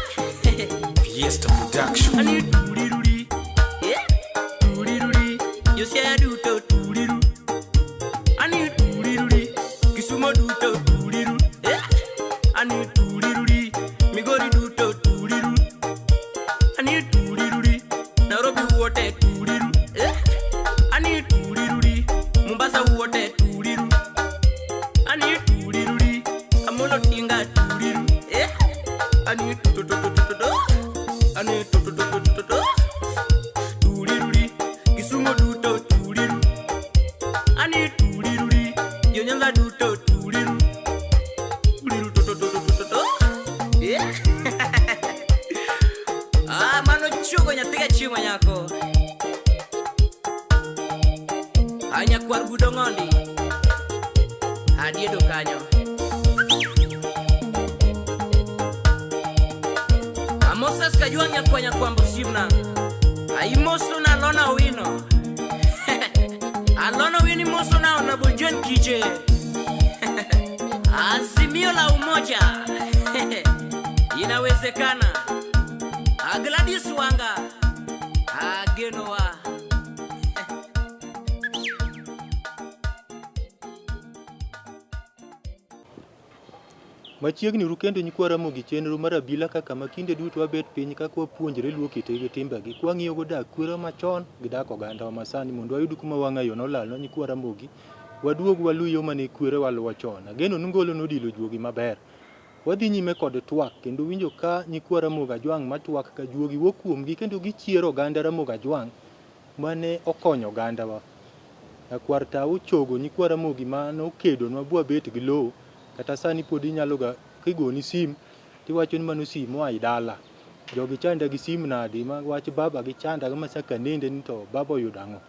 Fiesta Production. Ani turiruri. Yeah. Turiruri. Josiaya duto turiru. Ani turiruri. Kisumo duto turiru. Yeah. Ani turiruri. Migori duto turiru. Ani turiruri. Nairobi wote turiru. Yeah. Ani turiruri. Mombasa wote turiru. Ani turiruri. Amolo Tinga turiru. Yeah. Ani tu tu tu tu tu tu. Ani tu tu tu tu tu tu. Turiruri. Kisumo duto turiru. Ani turiruri. Jo Nyanza duto turiru. Turiru tu tu tu tu tu tu. Yeah. Ah, mano chugo nyathi gachiemo nyako. Anyakwar Gudong'ondi. Adiedo kanyo. Amosas Kajwang' nyakwa nyakwambo osiepna. Aimoso na Alona Owino. Alona Owino imoso na Honorable John Kiche. Azimio la umoja. Inawezekana. A Gladys Wanga. Agenowa. Machiegni ru kendo nyikwa Ramogi chenro mar abila kaka ma kinde duto wabet piny kaka wapuonjre luo kite gi timbegi kwang'iyo go dak kwerewa machon gi dak ogandawa masani mondo wayud kuma wang'ayo nolalnwa nyikwa Ramogi waduog walu yo mane kwerewa luwo chon. Ageno ni ngolo nodilo juogi maber. Wadhi nyime kod twak kendo winjo ka nyikwa Ramogi Ajwang' matwak ka juogi wuok kuomgi kendo gichiero oganda Ramogi Ajwang' mane okonyo ogandawa. Nyakwar Tao chogo nyikwa Ramogi manokedonwa bwabet gi lowo kata sani pod inyalo ga kigoni sim tiwacho ni mano sim moa i dala. Jogi chanda gi sim nadi ma wach baba gi chanda ma saka nende ni to baba oyudo ang'o?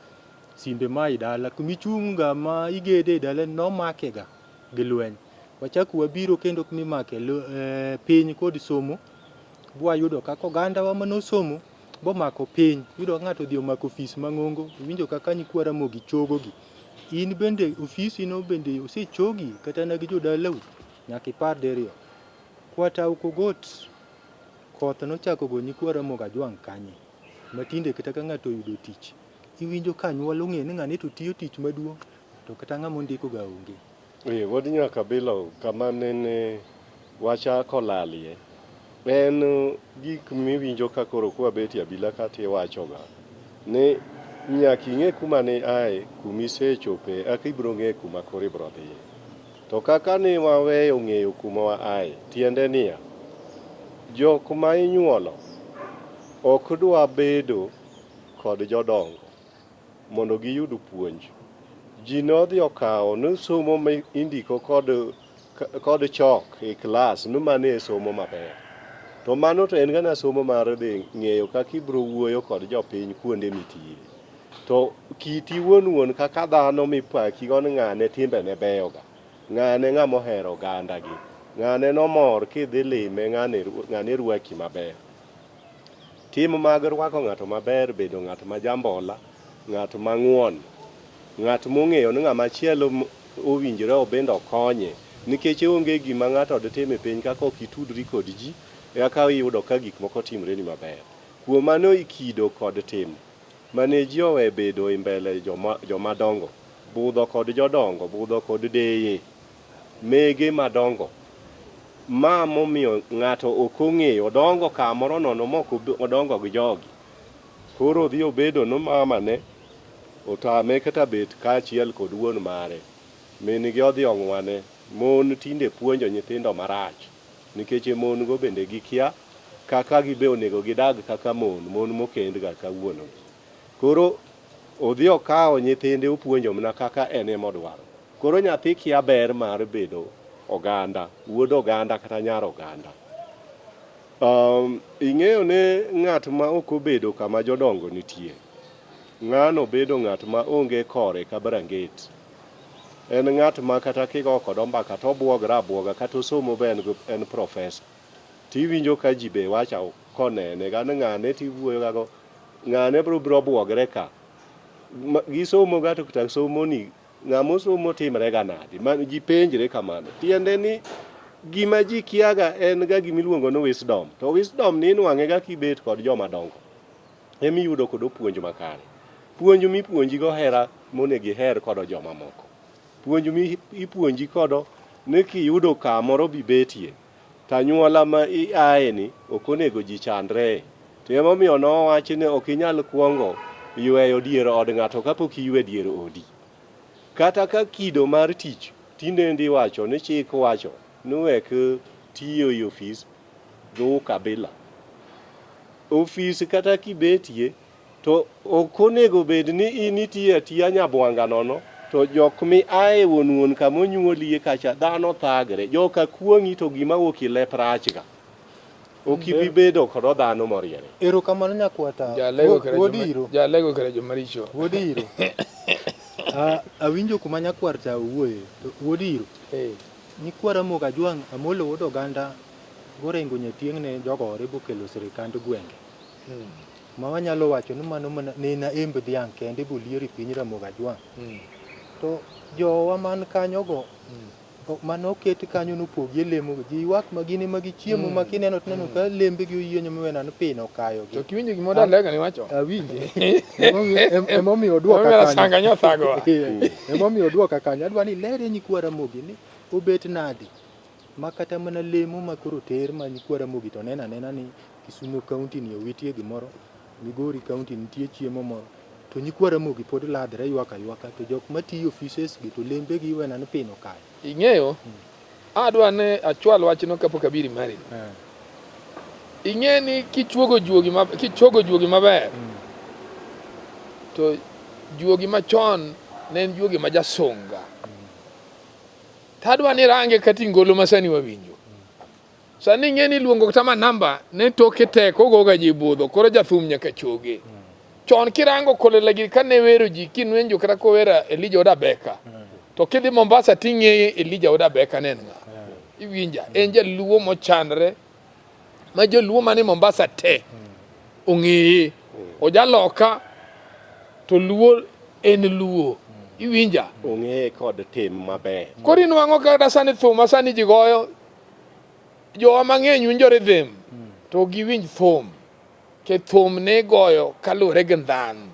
Simbe ma i dala kumichung' ga ma igede e dala nomake ga gi lweny. Wachak wabiro kendo kumimake piny kod somo bwayudo kaka ogandawa manosomo bomako piny. Iyudo ka ng'ato odhi omako ofis mang'ongo, iwinjo kaka nyikwa Ramogi chogogi. In bende ofisi no bende osechogi kata na gi jodalau? Nyaka ipar diriyo. Kwata Okogot koth nochako go nyikwa Ramogi Ajwang' kanye? Ma tinde kata ka ng'ato oyudo tich, iwinjo ka anyuola ong'eyo ni ng'ani to tiyo tich maduong' to kata ng'ama ondiko ga onge. Ee, wuod Nyakabila kama nene wachako lalie en gik miwinjo ka koro kwabetie abila kata iwachoga ni nyaka ing'e kuma ne iaye, kuma isechope eka ibiro ng'eyo kuma koro ibiro dhiye. To kaka ne waweyo ng'eyo kuma waaye, tiende niya, jok ma inyuolo ok dwa bedo kod jodongo mondo giyud puonj. Ji nodhi okawo ni somo ma indiko kod, kod chok e klas ni mano e somo maber. To mano to en gana somo mar dhi ng'eyo kaka ibiro wuoyo kod jopiny kuonde mitiye. To kiti wuon wuon kaka dhano mipaki go ni ng'ane timbene beyoga, ng'ane ng'ama ohero ogandagi, ng'ane nomor kidhi lime, ng'ane, ng'ane rwaki maber. Tim mag rwako ng'ato maber bedo ng'at ma jambola, ng'at mang'won, ng'at mong'eyo ni ng'ama chielo owinjore obende okonye nikech onge gima ng'ato ditim e piny kaka ok itudri kod ji eka iyudo ka gik moko timreni maber. Kuom mano kido kod tim mane ji owe bedo e mbele joma, joma dongo, budho kod jodongo, budho kod deye. Mege madongo. Ma momiyo ng'ato ok ong'eyo odongo kamoro nono mok odongo gi jogi. Koro odhi obedo no mama ne otame kata bet kaachiel kod wuon mare. Min gi odhi ong'wane. Mon tinde puonjo nyithindo marach nikech e mon go bende gikia kaka gibe onego gidag kaka mon, mon mokend ga kawuono gi. Koro odhi okawo nyithinde opuonjo mana kaka en ema odwaro. Koro nyathi kia ber mar bedo oganda, wuod oganda kata nyar oganda. Ing'eyo ni ng'at ma ok obedo kama jodongo nitie, ng'ano bedo ng'at ma onge kore ka branget. En ng'at ma kata kigo kode mbaka to obuogre abuoga kata osomo be en, en profesa. Tiwinjo ka ji be wacho konene ga ni ng'ane tiwuoyo ga go, ng'ane biro biro buogre ka. Gisomo ga to kata somo ni Ng'ama osomo timre ga nadi? Ma ji penjre kamano. Tiende ni gima ji kiaga en ga gima iluongo ni wisdom. To wisdom ni inwang'e ga kibet kod joma dongo. Ema iyudo kod puonj makare. Puonj mipuonji go hera monego iher kodo joma moko. Puonj mi ipuonji kodo ni kiyudo kamoro bibetie to anyuola ma iaye ni ok onego ji chandre. To emomiyo nowachi ni ok inyal kuongo yweyo dier od ng'ato kapok iywe dier odi. Kata ka kido mar tich tinende iwacho ni chik wacho ni wek tiyo e ofis gi ukabila. Ofis kata kibetie to ok onego bed ni in itiyo atiya nyabwanga nono to jok mi ae wuon wuon kama onyuolie kacha dhano thagre. Joka kuong'i to gima wuok e lep rachga. Ok ibi bedo kod dhano moriere. Erokamano nyakwata. Jalego kare Wuod joma- Iro. Jalego kare jomaricho. Wuod Iro. Ah, awinjo kuma nyakwar cha owuoye. To Wuod Iro. Eh. Nyikwa Ramogi Ajwang' Amolo wuod oganda gorengo nyatieng' ne jogore bokelo sirikand gwenge. Ma wanyalo wacho ni mano mana nena emb dhiang' kende bolier e piny Ramogi Ajwang'. To jowa man kanyogo mane oket kanyo nopogie lemo ji ywak ma gin ema gichiemo ma kineno to ineno ka lembegi oyienyo miwena ni pino okayogi. To kiwinjo gima odalega ni wacho? Awinje. Emomiyo oduoka Emomiyo kanyo. Rasanga nyothagowa. Emomiyo oduoka kanyo. Adwa ni ilerie nyikwa Ramogi ni obet nadi ma kata mana lemo ma koro ter ma nyikwa Ramogi to neno anena ni Kisumu County ni owitie gimoro, Migori County nitie chiemo moro. To nyikwa Ramogi pod ladhre ywak aywaka to jok matiyo offices gi to lembegi iwena ni pino kayo. Ing'eyo, adwa ni achwal wachno kapok abiro mari. Ing'e ni kichuogo juogi ma, kichogo juogi maber to juogi machon ne en juogi ma jasunga. Tadwa ni range kata ingolo ma sani wawinjo. Sani ing'e ni luongo kata manamba ne toke tek ogoga ji budho koro jathum nyaka choge. Chon kirango Kolela giri kane wero ji kinwenjo kata kowera Elijah Oda Beka. To kidhi Mombasa ting'eye Elijah Oda Beka ne en ng'a. Iwinja en jaluo mochanre ma joluo mane Mombasa te ong'eye. Ojaloka to luo en luo. Iwinja? Ong'eye kod tim maber. Koro inwang'o kata sani thum ma sani ji goyo jowa mang'eny winjo rhythm to ok giwinj thum. Ke thum ne igoyo kaluwore gi ndhandh.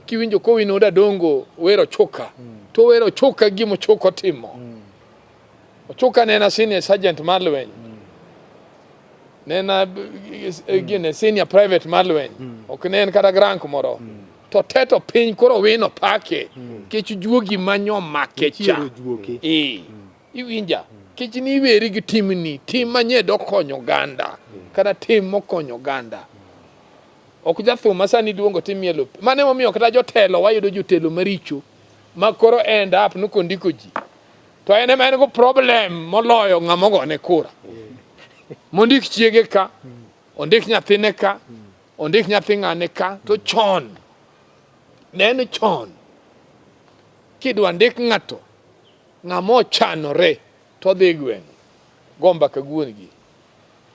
Kiwinjo kowino oda dongo wero chuka to wero chuka gima ochuka otimo. Ochuka ne en a senior sergeant mar lweny. Ne en a gine senior private mar lweny. Ok ne en kata rank moro. To teto piny koro wino pake. Kech juogi manyo make cha. Ichiero juoke. Eh. Iwinja? Kech ni iweri gi timni, tim manye dokonyo oganda, kata tim mokonyo oganda. Ok jathum ma sani duongo timielo. Mano emomiyo kata jotelo wayudo jotelo maricho ma koro end up ni kondiko ji. To en ema en go problem moloyo ng'ama ogone kura. Mondik chiege ka, ondik nyathine ka, ondik nyathi ng'ane ka, to chon, ne en chon, kidwa ndik ng'ato, ng'ama ochanore to odhi e gweng' go mbaka gi wuon gi.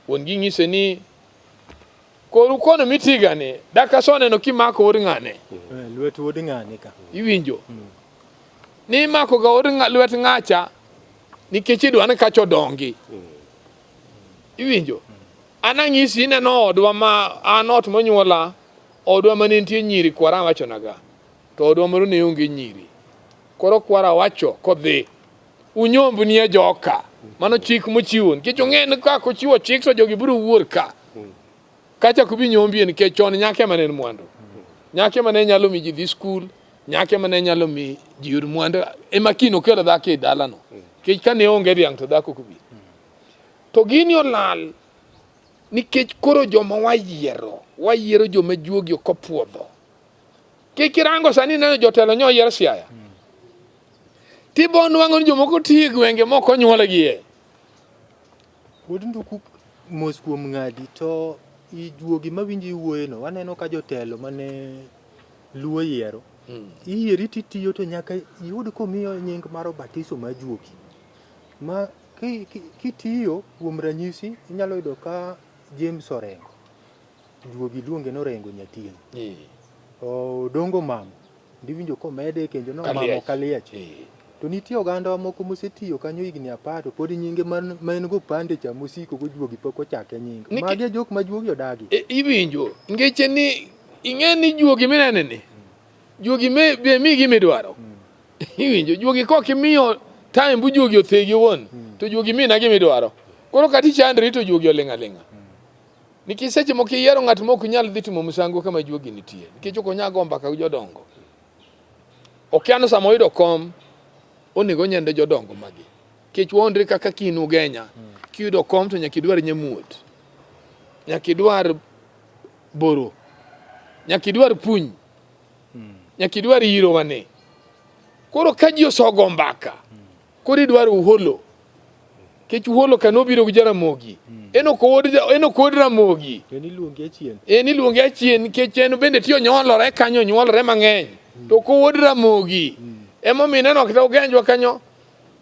Wuon gi nyise ni koru kono mitiga ni dak aseneno kimako wuod ng'ane. Eh, lwet wuod ng'ane ka. Iwinjo? Ni imako ga wuod lwet ng'acha nikech idwa ni kacha odongi. Iwinjo? An ang'isi ineno odwa ma an ot monyuola odwa mane nitie nyiri kwara wachonaga to odwa moro ne onge nyiri. Koro kwara wacho kodhi unyombnie joka. Mano chik mochiwo nikech ong'e ni kaka ochiwo chik to jogi biro wuor ka. Kacha kubi nyombie nikech chon nyako ema ne en mwandu. Nyako ema ne nyalo mi ji dhi skul, nyako ema ne nyalo mi ji yud mwandu. Ema kiny okelo dhako e dalano. Nikech kane onge dhiang' to dhako ok bi. To gini olal nikech koro joma wayiero, wayiero joma juogi ok opuodho. Kik irango sani neno jotelo nyo oyier Siaya. Tibo nwang'o ni jomoko tiyo e gwenge mok onyuolgie. Wuod Nduku mos kuom ng'adi to i juogi mawinjo iwuoyeno waneno ka jotelo mane Luo yiero iyieri titiyo to nyaka iyud komiyo nying mar obatiso mar juogi ma kitiyo kuom ranyisi inyalo yudo ka James Orengo juogi luonge ni Orengo Nyatieng'. Odongo Mamo ndiwinjo komede kendo no Mamo Kaliech. To nitie oganda moko mosetiyo kanyo higni apar to pod nyinge ma en go pande cha mosiko go juogi pok ochake nying. Magi e jok ma juogi odagi. Iwinjo ngeche ni ing'e ni juogi minene ni juogi me be mi gima idwaro. Iwinjo juogi kok imiyo time bu juogi othegi owuon to juogi mina gima idwaro. Koro kata ichandri to juogi oling' aling'a. Nikech seche moko iyiero ng'at ma ok nyal dhi timo misango kama juogi nitie, nikech ok onyal go mbaka gi jodongo. Okia ni sama oyudo kom, onego onyende jodongo magi. Nikech waonre kaka kin Ugenya, kiyudo kom to nyaka idwar nyamuot, nyaka idwar boro, nyaka idwar puny, nyaka idwar yiro wane. Koro ka ji osogo mbaka, Koro idwaro uholo. Kech uholo ka nobiro gi Jaramogi. En ok owuod en ok owuod Ramogi. En iluonge achien. En iluonge achien nikech en bende tiyo nyuolore kanyo nyuolore mang'eny. To ok owuod Ramogi. Emomiyo ineno kata ogenjwa kanyo.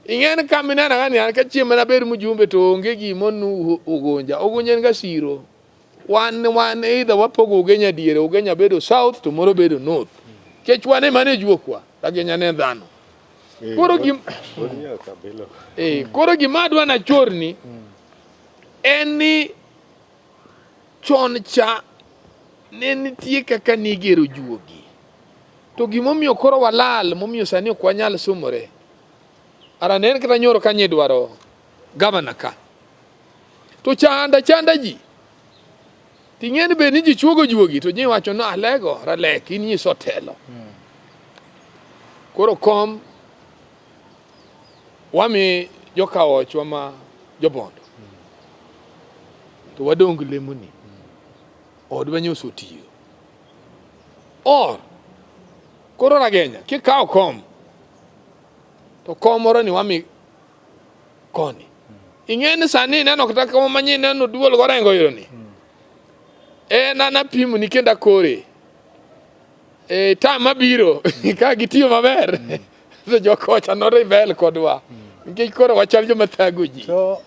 Ing'en ka mineno ka ni an ka chieng' mana bed mjumbe to onge gima onu Ugunja. Ugunja en ga siro. Wan wan either wapogo Ugenya diere, Ugenya bedo south to moro bedo north. Kech wan ema ne juokwa, Ragenya ne dhano. Koro gim koro gima adwa nachorni en ni chon cha ne nitie kaka nigero juogi. To gimomiyo koro walal momiyo sani ok wanyal sumore. Ara ne en kata nyoro ka nyidwaro gavana ka. To chanda chanda ji. Ting'e ni bed ni ji chuogo juogi to ji wacho ni alego ralek in nyiso telo. Koro kom wami joka ochwa ma jobondo. To wadong' lemoni. Odwa nyoso tiyo. Or koro ragenya kikawo kom to kom moro ni wami koni. Ing'e ni sani ineno kata kama manye ineno duol gorengo iro ni. En an apimo ni kendo akore. E tam mabiro ka gitiyo maber to jokocha no rebel kodwa. Nikech koro wachal joma thago ji. To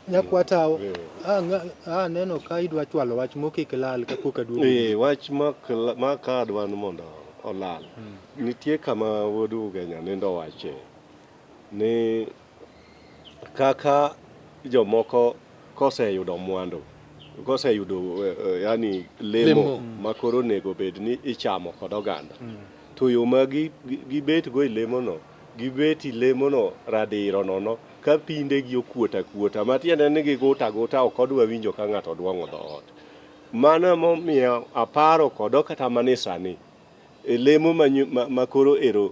nyakwatawo aneno ka idwa chwalo wach mokik lal kapok aduogo. Eh, wach ma ka adwa ni mondo olal. Nitie kama wuod Ugenya nindo wache ni kaka jomoko koseyudo mwandu koseyudo eh, eh, yani lemo, Lemo. ma koro onego bed ni ichamo kod oganda to yo ma gibet go e lemono gibet e lemono radiro nono ka pindegi okuot akuota matiende ni giguta aguta ok odwa winjo ka ng'ato dwong'o dhoot. Mano emomiyo aparo kodo kata mana e sani e lemo ma, ma, ma koro ero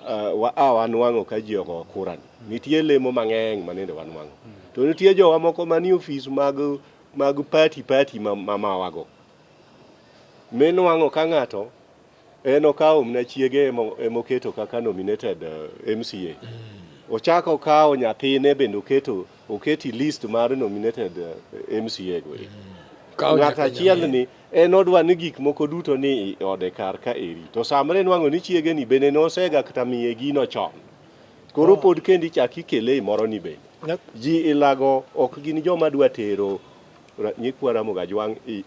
uh, wa, a wanwang'o ka ji ogo kura ni. Nitie lemo mang'eny ma nende wanwang'o. To nitie jowa moko manie ofis mag mag party party ma, ma mawago. Minwang'o ka ng'ato en okawo mna chiege emoketo kaka nominated MCA. Ochako okawo nyathine bende oketo oketi list mar nominated MCA go. Kawo Ng'at nyaka achiel nyamin. ni en odwa ni gik moko duto ni i ode kar ka eri. To samoro inwang'o ni chiege ni bende nosega kata miye gino chon. Koro pod kendi chak ikele i moro ni bende. Ji ilago ok gin joma dwa tero nyikwa Ramogi Ajwang' i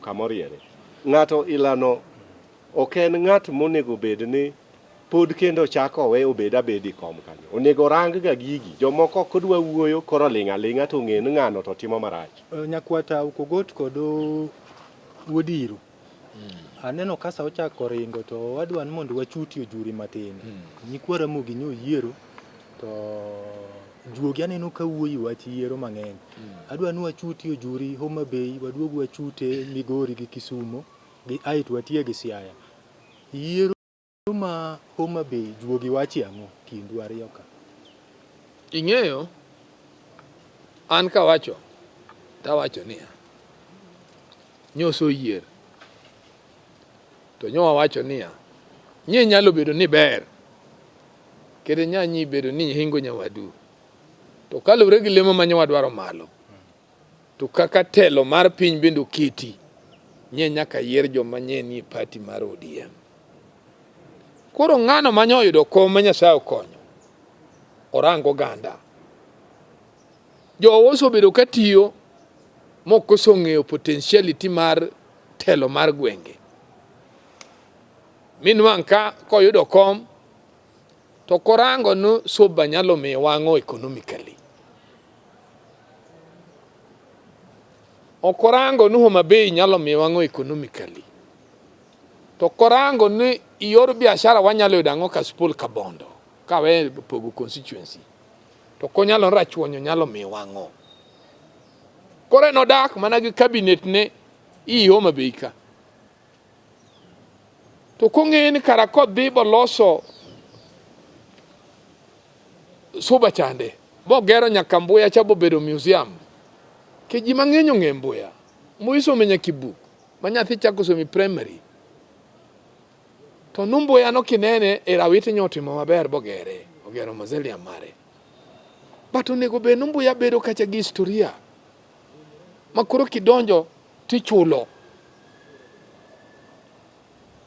kamoriere. Ng'ato ilano ok en ng'at monego bed ni pod kendo chako owe obed abeda e kom kanyo. Onego orang ga gigi. Jomoko ok dwa wuoyo koro ling' aling'a to ng'e ni ng'ano to timo marach. Nyakwata Okogot kod Wuod Iro. Aneno ka sa ochako ringo to wadwa ni mondo wachuti ojuri matin. Nyikwa Ramogi nyo yiero to juogi aneno ka wuoyo e wach yiero mang'eny. Adwa ni wachuti ojuri Homa Bay, waduog wachute Migori gi Kisumo gi aeto watie gi Siaya. Yiero ma Homa Bay juogi wache ang'o kindu ariyo ka? Ing'eyo, an kawacho, tawacho niya, nyoso yier. To nyo wawacho niya, nye nyalo bedo ni ber, kendo nya nyi bedo ni hingo nyawadu. To kaluwore gi lemo ma nyo wadwaro malo, to kaka telo mar piny bende oketi, nye nyaka yier joma nye nie party mar ODM. Koro ng'ano ma nyo oyudo kom ma Nyasaye okonyo, orang oganda. Jowa osebedo ka tiyo mok osong'eyo potentiality mar telo mar gwenge. Minwang' ka koyudo kom to korango ni Suba nyalo miyo wang'o economically. Ok orango ni Homa Bay nyalo miyo wang'o economically. To korango ni yor biashara wanyalo yudo ang'o Kasipul Kabondo kawe pogo constituency. To konyalo Rachuonyo nyalo miyo wang'o. Koro en odak mana gi cabinet ne i Homa Bay ka. To kong'e ni kara kodhi boloso Suba chande bogero nyaka Mbuya cha bobedo museum. Ke ji mang'eny ong'e Mbuya. Mbuya isome nyaka e buk ma nyathi chako somo e primary. To nu Mbuya no kinene e Rawiti nyo otimo maber bogere, ogero mausoleum mare. But onego bed ni Mbuya bedo kacha gi historia ma koro kidonjo tichulo.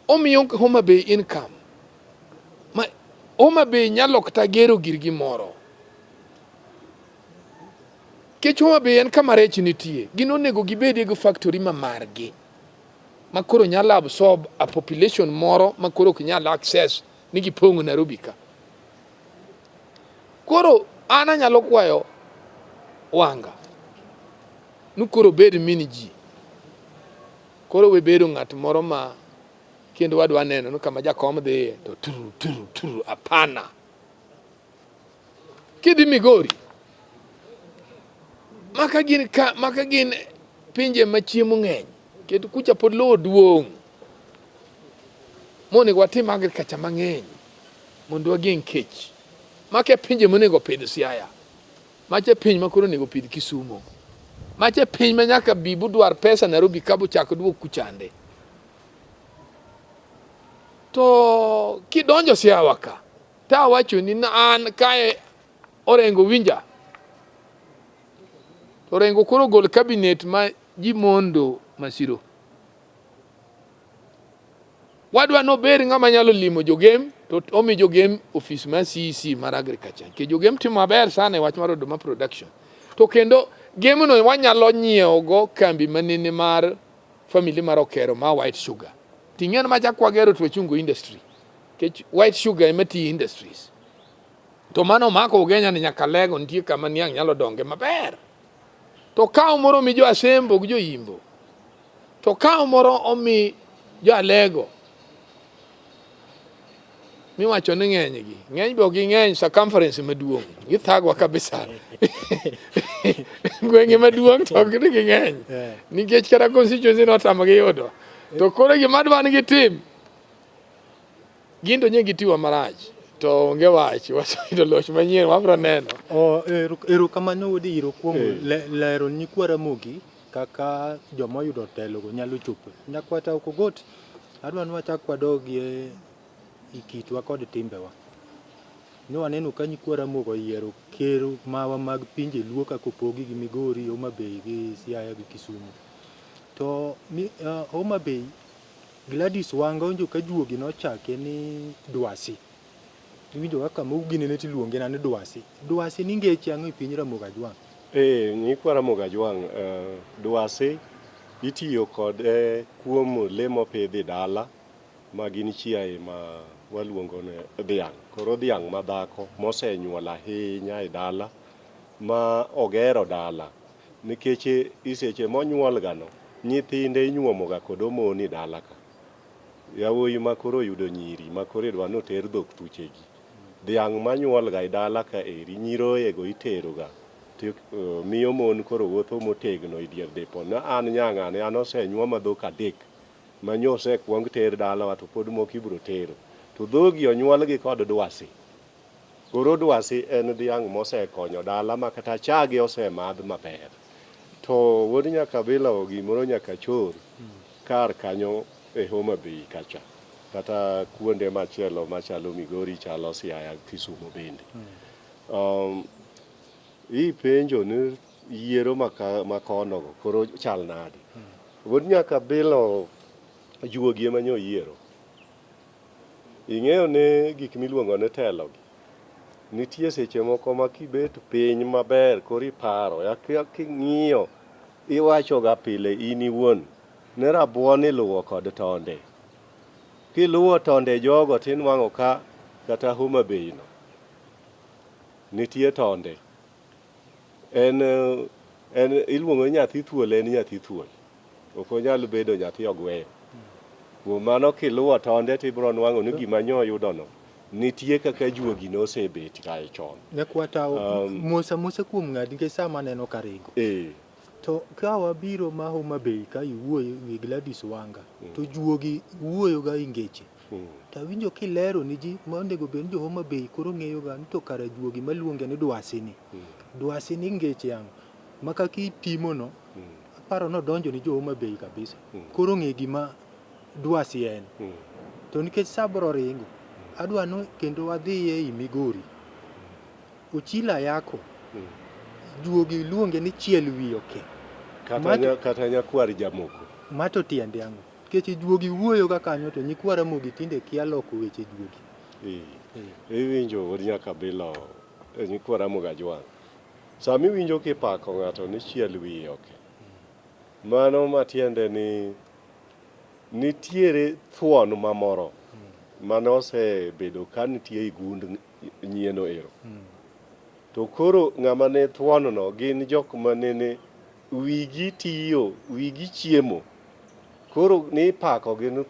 Omiyo Homa Bay income. Ma Homa Bay nyalo kata gero girgi moro. Kech Homa Bay en kama rech nitie. Gin onego gibedie gi factory ma margi. Ma koro nyalo absorb a population moro ma koro ok nyal access ni gipong'o Nairobi ka. Koro an anyalo kwayo Wanga ni koro obed min ji. Koro we bedo ng'at moro ma kendo wadwa neno ni kama jakom dhiye to turu turu turu apana. Kidhi Migori maka gin ka maka gin pinje ma chiemo ng'eny kendo kucha pod lowo duong' monego watim agriculture mang'eny mondo wageng' kech. Maka e pinje monego opidh Siaya. Macha e piny ma koro onego opidh Kisumo. Macha e piny ma nyaka bi budwar pesa Nairobi ka bochak duok kuchande. To kidonjo Siaya ka, to awachoni ni an kae Orengo winja. Orengo koro ogol cabinet ma ji mondo Masiro. Wadwa nober ng'ama nyalo limo jogem to omi jogem ofis mar CEC mar agriculture. Nikech jogem timo maber sana e wach mar oduma production. To kendo gemno wanyalo nyiewo go kambi manene mar family mar Okero ma white sugar. Ting'en ma chak wagero to wachungo industry. Nikech white sugar ema tiyo industries. To mano mako Ugenya ni nyaka lego nitie kama niang' nyalo donge maber. To kaw moro mi jo Asembo gi jo Imbo. To kaw moro omi jo Alego. Miwacho ni ng'eny gi. Ng'eny be ok ging'eny circumference maduong'. Githagwa kabisa. Gwenge maduong' to ok ni ging'eny. Nikech kata constituency notamogi yudo. To koro gima adwa ni gitim. Gin to nye gitiwa marach to onge wach waseyudo loch manyien wabro neno. Oh, erokamano wuod Iro kuom lero nyikwa Ramogi kaka joma oyudo telogo nyalo chopo. Nyakwata Okogot, adwa ni wachak wadogie e kitwa kod timbewa. Ne waneno ka nyikwa Ramogi oyiero ker mawa mag pinje Luo kaka opogi gi Migori, Homa Bay gi Siaya gi Kisumu. To Homa Bay Gladys Wanga owinjo ka juogi nochake ni Dwasi. Iwinjo kaka kama ginene tiluonge na ni Dwasi. Dwasi ni ngeche ang'o e piny Ramogi Ajwang'? Eh, nyikwa Ramogi Ajwang', Dwasi itiyo kode kuom le mopidhi dala ma gin chiaye ma waluongo ni dhiang'. Koro dhiang' ma dhako mosenyuol ahinya e dala ma ogero dala Nikech e seche monyuolgano, nyithinde inyuomoga kod omoni dala ka. Yawuoyi ma koro oyudo nyiri ma koro idwa ni oter dhok thuchegi. Dhiang' manyuolga e dala ka eri, nyiroyego iteroga to miyo mon koro wuotho motegno e dier depo. Ni an nyang'ane, an osenyuoma dhok adek ma nyo osekuong ter dalawa to pod moko ibiro tero. To dhogi onyuolgi kod dwasi. Koro dwasi en dhiang' mosekonyo dala ma kata chage osemadh maber. To wuod Nyakabila gimoro nyaka chor kar kanyo e Homa Bay kacha kata kuonde machielo machalo Migori, chalo Siaya, Kisumo bende. Ipenjo ni yiero makono go koro chal nade? Wuod Nyakabila juogi ema nyo yiero. Ing'eyo ni gik miluongo ni telo gi, nitie seche moko ma kibet piny maber koro iparo, king'iyo iwacho ga pile in iwuon ni rabuon iluwo kod tonde. Kiluwo tonde jogo tinwang'o ka kata Homa Bay no nitie tonde. En, en iluongo ni nyathi thuol en nyathi thuol. Ok onyal bedo nyathi ogweyo. Kuom mano kiluwo tonde to ibiro nwang'o ni gima nyo oyudono nitie kaka juogi nosebet kae chon. Nyakwata mos amosa kuom ng'adi nikech sama aneno ka ringo. To ka wabiro ma Homa Bay ka iwuoyo wi Gladys Wanga to juogi wuoyo ga i ngeche. To awinjo kilero ni ji ma onego bed ni jo Homa Bay koro ng'eyo ga ni to kara juogi maluonge ni Dwasi ni. Dwasi ni ngeche ang'o? Ma kaka ipimo no aparo ni odonjo ni jo Homa Bay kabisa. Koro ng'e gima Dwasi en. To nikech sa bro ringo, adwa ni kendo wadhi ei Migori. Ochilo Ayako, juogi luonge ni chiel wi oke. Kata nyakwar jamoko. Ma to tiende ang'o? Nikech juogi wuoyo ga kanyo to nyikwa Ramogi tinde kia loko weche juogi. Iwinjo wuod Nyakabilo, nyikwa Ramogi Ajwang'. Sama iwinjo kipako ng'ato ni chiel wiye oke, mano matiende ni nitiere thuon mamoro mane osebedo ka nitie e gund nyieno ero. To koro ng'ama ne thuon no gin jok manene wigi tiyo, wigi chiemo. Koro nipako gi ni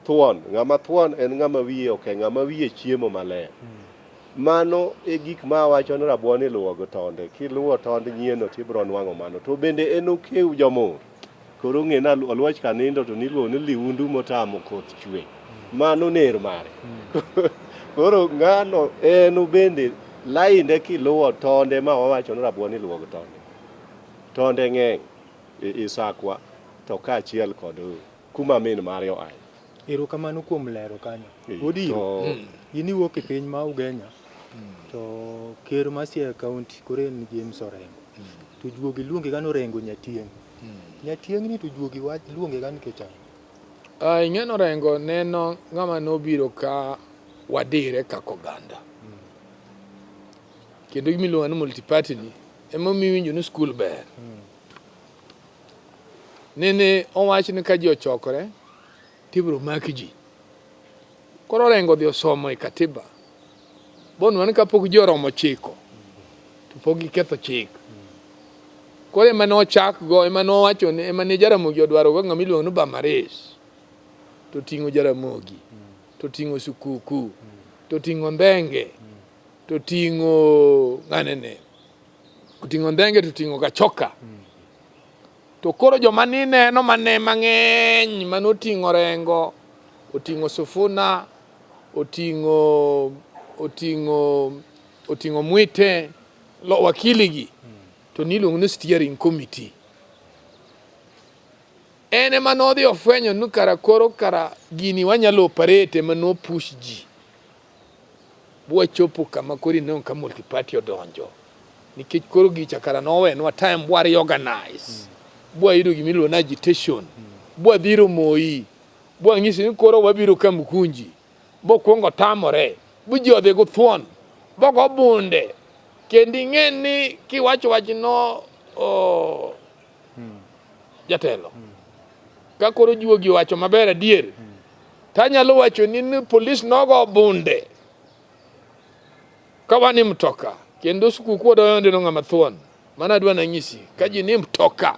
thuon, ng'ama thuon en ng'ama wiye oke, ng'ama wiye chiemo maler. Mano e gik ma awacho ni rabuon iluwo gi tonde. Kiluwo tond nyieno to ibiro nwang'o mano. To bende en okew jomur. Koro ng'e ni oluoch ka nindo to niluongo ni liundu motamo koth chwe. Mano ner mare. Koro ng'ano en bende lainde kiluwo tonde ma wawacho ni rabuon iluwo gi tonde. Tonde ng'eny e Isakwa to kaachiel kod kuma min mare oaye. Erokamano kuom lero kanyo. Odiro, in iwuok e piny ma Ugenya to ker ma Siaya County koro en James Orengo. To juogi luonge ga ni Orengo Nyatieng'. Nyatieng' ni to juogi wach luonge ga nikech ang'o? Ah, ing'e ni Orengo neno ng'ama nobiro ka wadire kaka oganda. Kendo gima iluongo ni multiparty ni emomiyo iwinjo ni skul ber. Nene owach ni ka ji ochokore tibiro mak ji. Koro Orengo odhi osomo e katiba. Bonwa ni kapok ji oromo chiko to pok giketho chik. Koro ema ne ochak go, ema ne owacho ni ema ne Jaramogi odwaro go ng'ama iluongo ni Bamaris. To ting'o Jaramogi, to ting'o Sukuku, to ting'o Ndhenge, to ting'o ng'anene. Oting'o Ndhenge to ting'o Gachoka. To koro joma nineno mane mang'eny mane oting'o Orengo, oting'o Sifuna, oting'o oting'o oting'o Mwite, lo wakili gi to niluongo ni steering committee. En ema nodhi ofwenyo ni kara koro kara gini wanyalo operate ema nopush ji bwachopo kama koro ineno ka multiparty odonjo nikech koro gicha kara nowenwa time bwa reorganize bwayudo gima iluongo ni agitation bwadhiro Moi bwang'isi ni koro wabiro Kamukunji bokwongo tamore bu ji odhi go thuon bogo bunde kendo ing'e ni kiwacho wachno oh, jatelo ka koro juogi owacho maber adier tanyalo wacho ni ni polis nogo bunde ka wan e mtoka kendo skuku odoyo ndino ng'ama thuon mano adwa nanyisi ka ji ni mtoka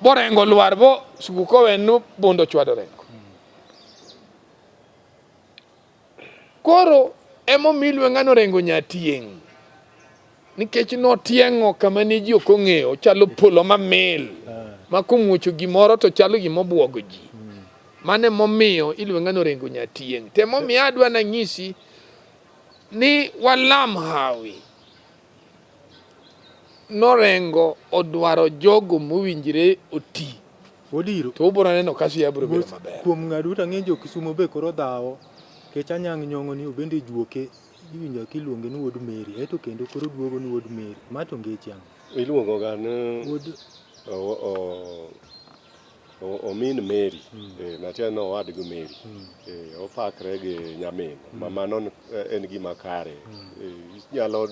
borengo lwar bo skuku owenu bunde ochwado rengo koro emomiyo iluongo ng'ano Orengo nyatieng' nikech notieng'o kama ne ji ok ong'eyo chalo polo mamil ma komuocho gimoro to chalo gima obwogo ji mano emomiyo iluongo ng'ano Orengo nyatieng' to emomiyo adwa nanyisi ni walam hawi Norengo odwaro jogo mowinjre oti. Odiro. To ubiro neno ka Siaya biro bedo maber. Kuom ng'ado to ang'e jo Kisumo be koro dhawo. Kech Anyang' Nyong'o ni obende juoke iwinjo kiluonge ni wuod Mary eto kendo koro duogo ni wuod Mary. Ma to ngeche ang'o? Iluongo ga ni Wuod omin Mary. Matiende ni owadgi Mary. Opakre gi nyamin. Ma mano en gima kare. Inyalo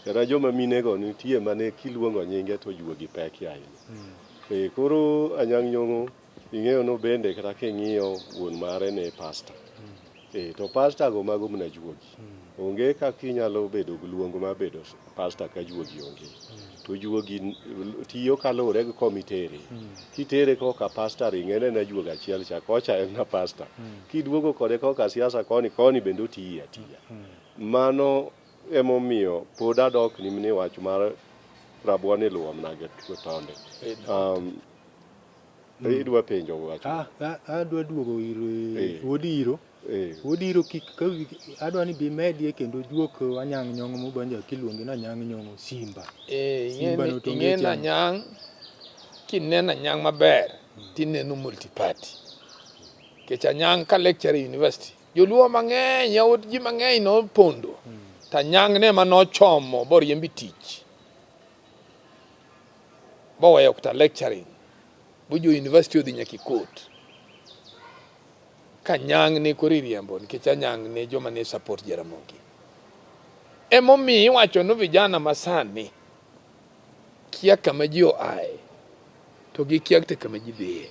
kata joma minego nitie mane kiluongo nyinge to juogi pek ahinya. Koro Anyang' Nyong'o ing'eyo no bende kata king'iyo wuon mare ne pasta. To pasta go mago mana juogi. Onge kaka inyalo bedo gi luong mar bedo pasta ka juogi onge. To juogi tiyo kaluwore gi koma itere. Kitere koka pasta ring en ena juogo achiel cha, kocha en na pasta. Kiduogo kode koka siasa koni, koni bende otiye atiya. Mano emomiyo pod adok ni wach mar rabuon iluwo mana gi tonde. Idwa penjo wach. Adwa duogo ir wuod Iro. Wuod Iro kik adwa ni bimedie kendo juok Anyang' Nyong'o mobanja kiluonge ni Anyang' Nyong'o Simba. Simba no to ing'e ni Anyang' kineno Anyang' maber tineno multiparty. Nikech Anyang' ka lecture e university joluo mang'eny yawuot ji mang'eny nopondo to Anyang' ne ema nochomo boriembi tich boweyo kata lecturing bo jo university odhi nyaka e court ka Anyang' ne koro iriembo nikech Anyang' ne joma ne support Jaramogi. Emomiyo iwacho ni vijana masani kia kama ji oaye to gikia kata kama ji dhiye.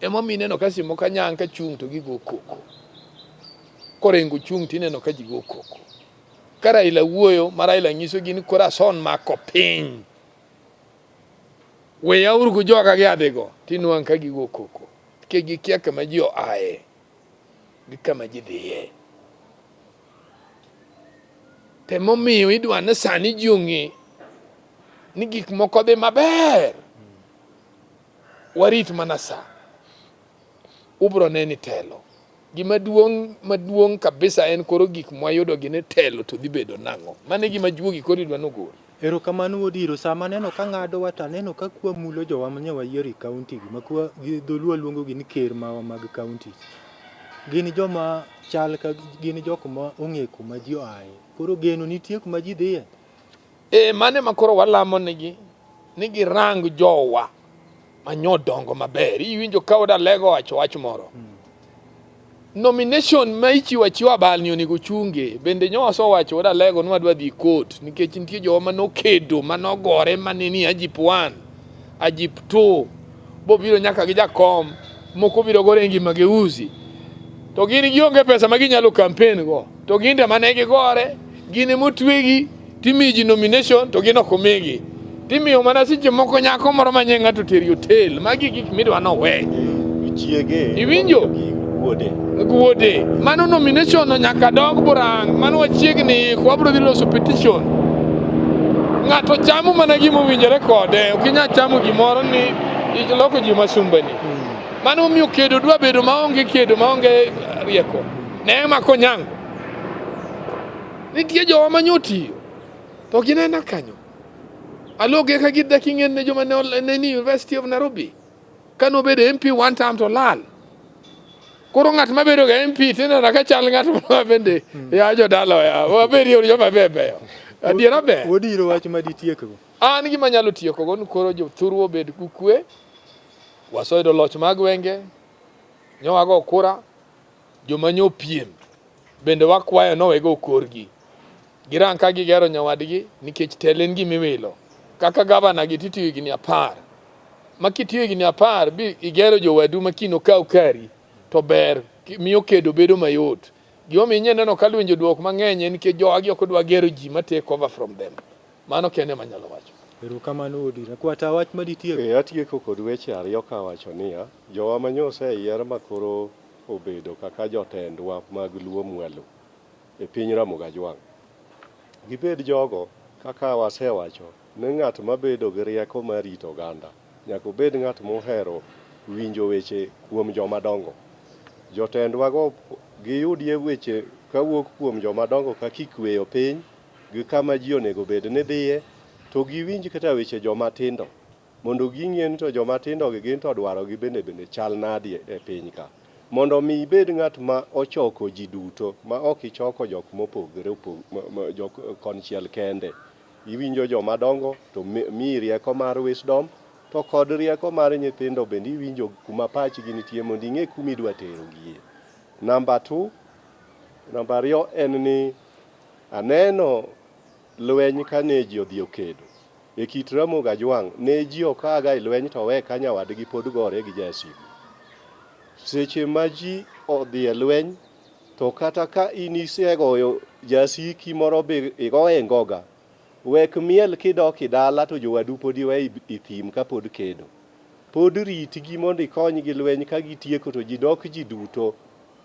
Emomiyo ineno ka seche moko Anyang' ka chung' to gigo koko. Korengo chung' to ineno ka ji go koko. Ka Raila wuoyo ma Raila nyisogi ni koro ason mako piny. Weyauru gi joga gi adhigo tinwang' ka gigo koko. Nikech gikia kama ji oaye gi kama ji dhiye. Temomiyo idwa ni sani ji ong'e ni gik moko dhi maber. Warit mana sa. Ubro neni telo. Gima duong' maduong' kabisa en koro gik mwayudo gi ni telo to dhi bedo nang'o. Mano e gima juogi koro idwa nogol. Erokamano wuod Iro, sama aneno ka ng'adowa to aneno ka kwa mulo jowa ma nyawayiero e county gi ma kwa gi dholuo luongo gi ni ker mawa mag counties. Gin joma chal ka gin jok ma ong'e kuma ji oaye. Koro geno nitie kuma ji dhiye. E mano ema koro walamo nigi. ni girang jowa manyodongo maber. Iwinjo ka Oda Lego owacho wach moro. Nomination ma ichiwo achiwa abal ni onego chunge. Bende nyo wasewacho Oda Lego ni wadwa dhi court nikech nitie jowa manokedo manogore mane ni Agip 1, Agip 2 bobiro nyaka gi jakom moko biro gore ngima geuzi to gin gionge pesa ma ginyalo campaign go to gin to mane gigore gin ema otwegi timiyo ji nomination to gin ok omigi timiyo mana seche moko nyako moro ma nye ng'ato teri hotel magi gik midwa nowe Chiege. Iwinjo? Wuode. Wuode. Mano nomination no nyaka dog burang. Mano wachiegni iko wabiro dhi loso petition. Ng'ato chamo mana gima owinjore kode. Ok inyal chamo gimoro ni iloko ji masumbani. Mano omiyo kedo dwa bedo maonge kedo maonge rieko. Neema Konyango. Nitie jowa ma nyotiyo to ginena kanyo. Aloge ka gidak ing'en ne joma ne ni University of Nairobi. Ka nobedo MP one time to lal. Koro ng'at ma bedo ga MP tineno ka chal ng'at ma bende ya jodala ya wabedi yor joma beyo beyo. Adiera ber. Wuod Iro wach ma ditiekgo. An gima anyalo tieko go ni koro jothurwa obed gi kwe. Waseyudo loch mag gwenge. Nyowago kura. Joma nyopiem bende wakwayo nowego korgi. Girang ka gigero nyawadgi nikech telo en gima iwilo. Kaka gavana gi titiyo higni apar. Ma kitiyo higni apar bi igero jowadu ma kiny okaw kari to ber miyo kedo bedo mayot. Gimomiyo inya neno ka lwenje oduok mang'eny en nikech jowagi ok odwa gero ji ma take over from them. Mano kende ema anyalo wacho. Erokamano Odira. Kwata wach ma ditiek. E, atieko kod weche ariyo kawacho niya, jowa ma nyoseyier ma koro obedo kaka jotendwa mag Luo mwalo e piny Ramogi Ajwang'. Gibed jogo kaka wasewacho ni ng'at mabedo gi rieko mar rito oganda nyaka obed ng'at mohero winjo weche kuom joma dongo. Jotendwago giyudie weche kawuok kuom joma dongo kaka ikweyo piny gi kama ji onego bed ni dhiye to giwinj kata weche joma tindo mondo ging'e ni to joma tindo gi gin to dwarogi bende bende chal nadi e piny ka. Mondo mi ibed ng'at ma ochoko ji duto ma ok ichoko jok mopogore jok konchiel kende. Iwinjo joma dongo to miyi rieko mar wisdom to kod rieko mar nyithindo bende iwinjo kuma pachgi nitie mondo ing'e kuma idwa terogie. Namba two, namba ariyo en ni aneno lweny kane ji odhi okedo E kit Ramogi Ajwang', ne ji ok aga e lweny to we ka nyawadgi pod gore gi jasigu. Seche ma ji odhi e lweny, to kata ka in isegoyo jasiki moro be igoye ngoga, wek miel kidok e dala to jowadu pod iwe e thim ka pod kedo. Pod ritgi mondo ikonygi lweny ka gitieko to ji dok ji duto.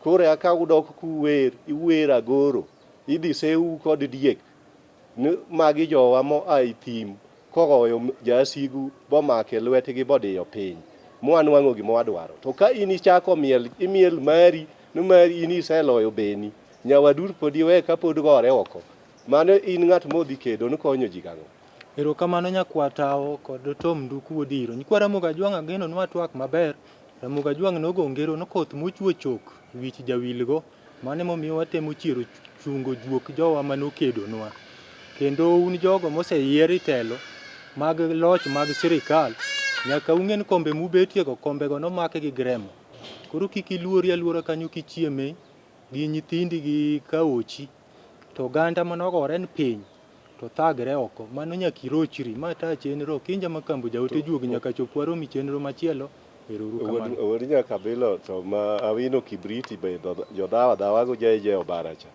Koro eka udok kuwer, iwer agoro, idhi sewu kod diek. Ni magi jowa moa e thim kogoyo jasigu bomake lwetgi bodiyo piny mwanwang'o gima wadwaro. To ka in ichako miel, imiel mari ni mari in iseloyo beni, nyawadu pod iwe ka pod gore oko. Mano in ng'at modhi kedo ni konyo ji gang'o? Erokamano nyakwar Tawo kod Tom Nduku wuod Iro. Nyikwa Ramogi Ajwang' ageno ni watwak maber. Ramogi Ajwang' nogo ngero ni koth mochwo chok wich jawilgo. Mano emomiyo watemo chiero chungo juok jowa mane okedonwa. Kendo un jogo moseyier e telo mag loch mag sirikal, nyaka ung'e ni kombe mubetiego, kombego nomak gi gremo. Koro kik iluori aluora kanyo kichieme gi nyithindi gi kaochi, to oganda mane ogore ni piny to thagre oko. Mano nyaka irochri. Ma ta chenro, Kinja Makambo jaote juogi nyaka chop warom e chenro machielo. Ero uru kamano. Wuod Nyakabilo to ma Awino Kibriti be jodhawa dhawa go JJ Obara cha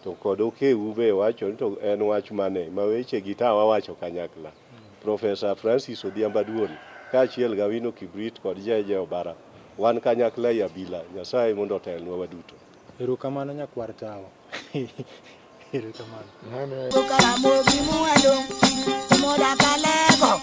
to kod Okewu be wacho ni to en wach mane ma weche gi ta wawacho kanyakla. Professor Francis Odhiambo Aduol kaachiel gi Awino Kibrit kod JJ Obara wan kanyakla ei abila. Nyasaye mondo otelnwa waduto. Erokamano nyakwar tawa. Erokamano. Karamogi mwalo, moda kalego.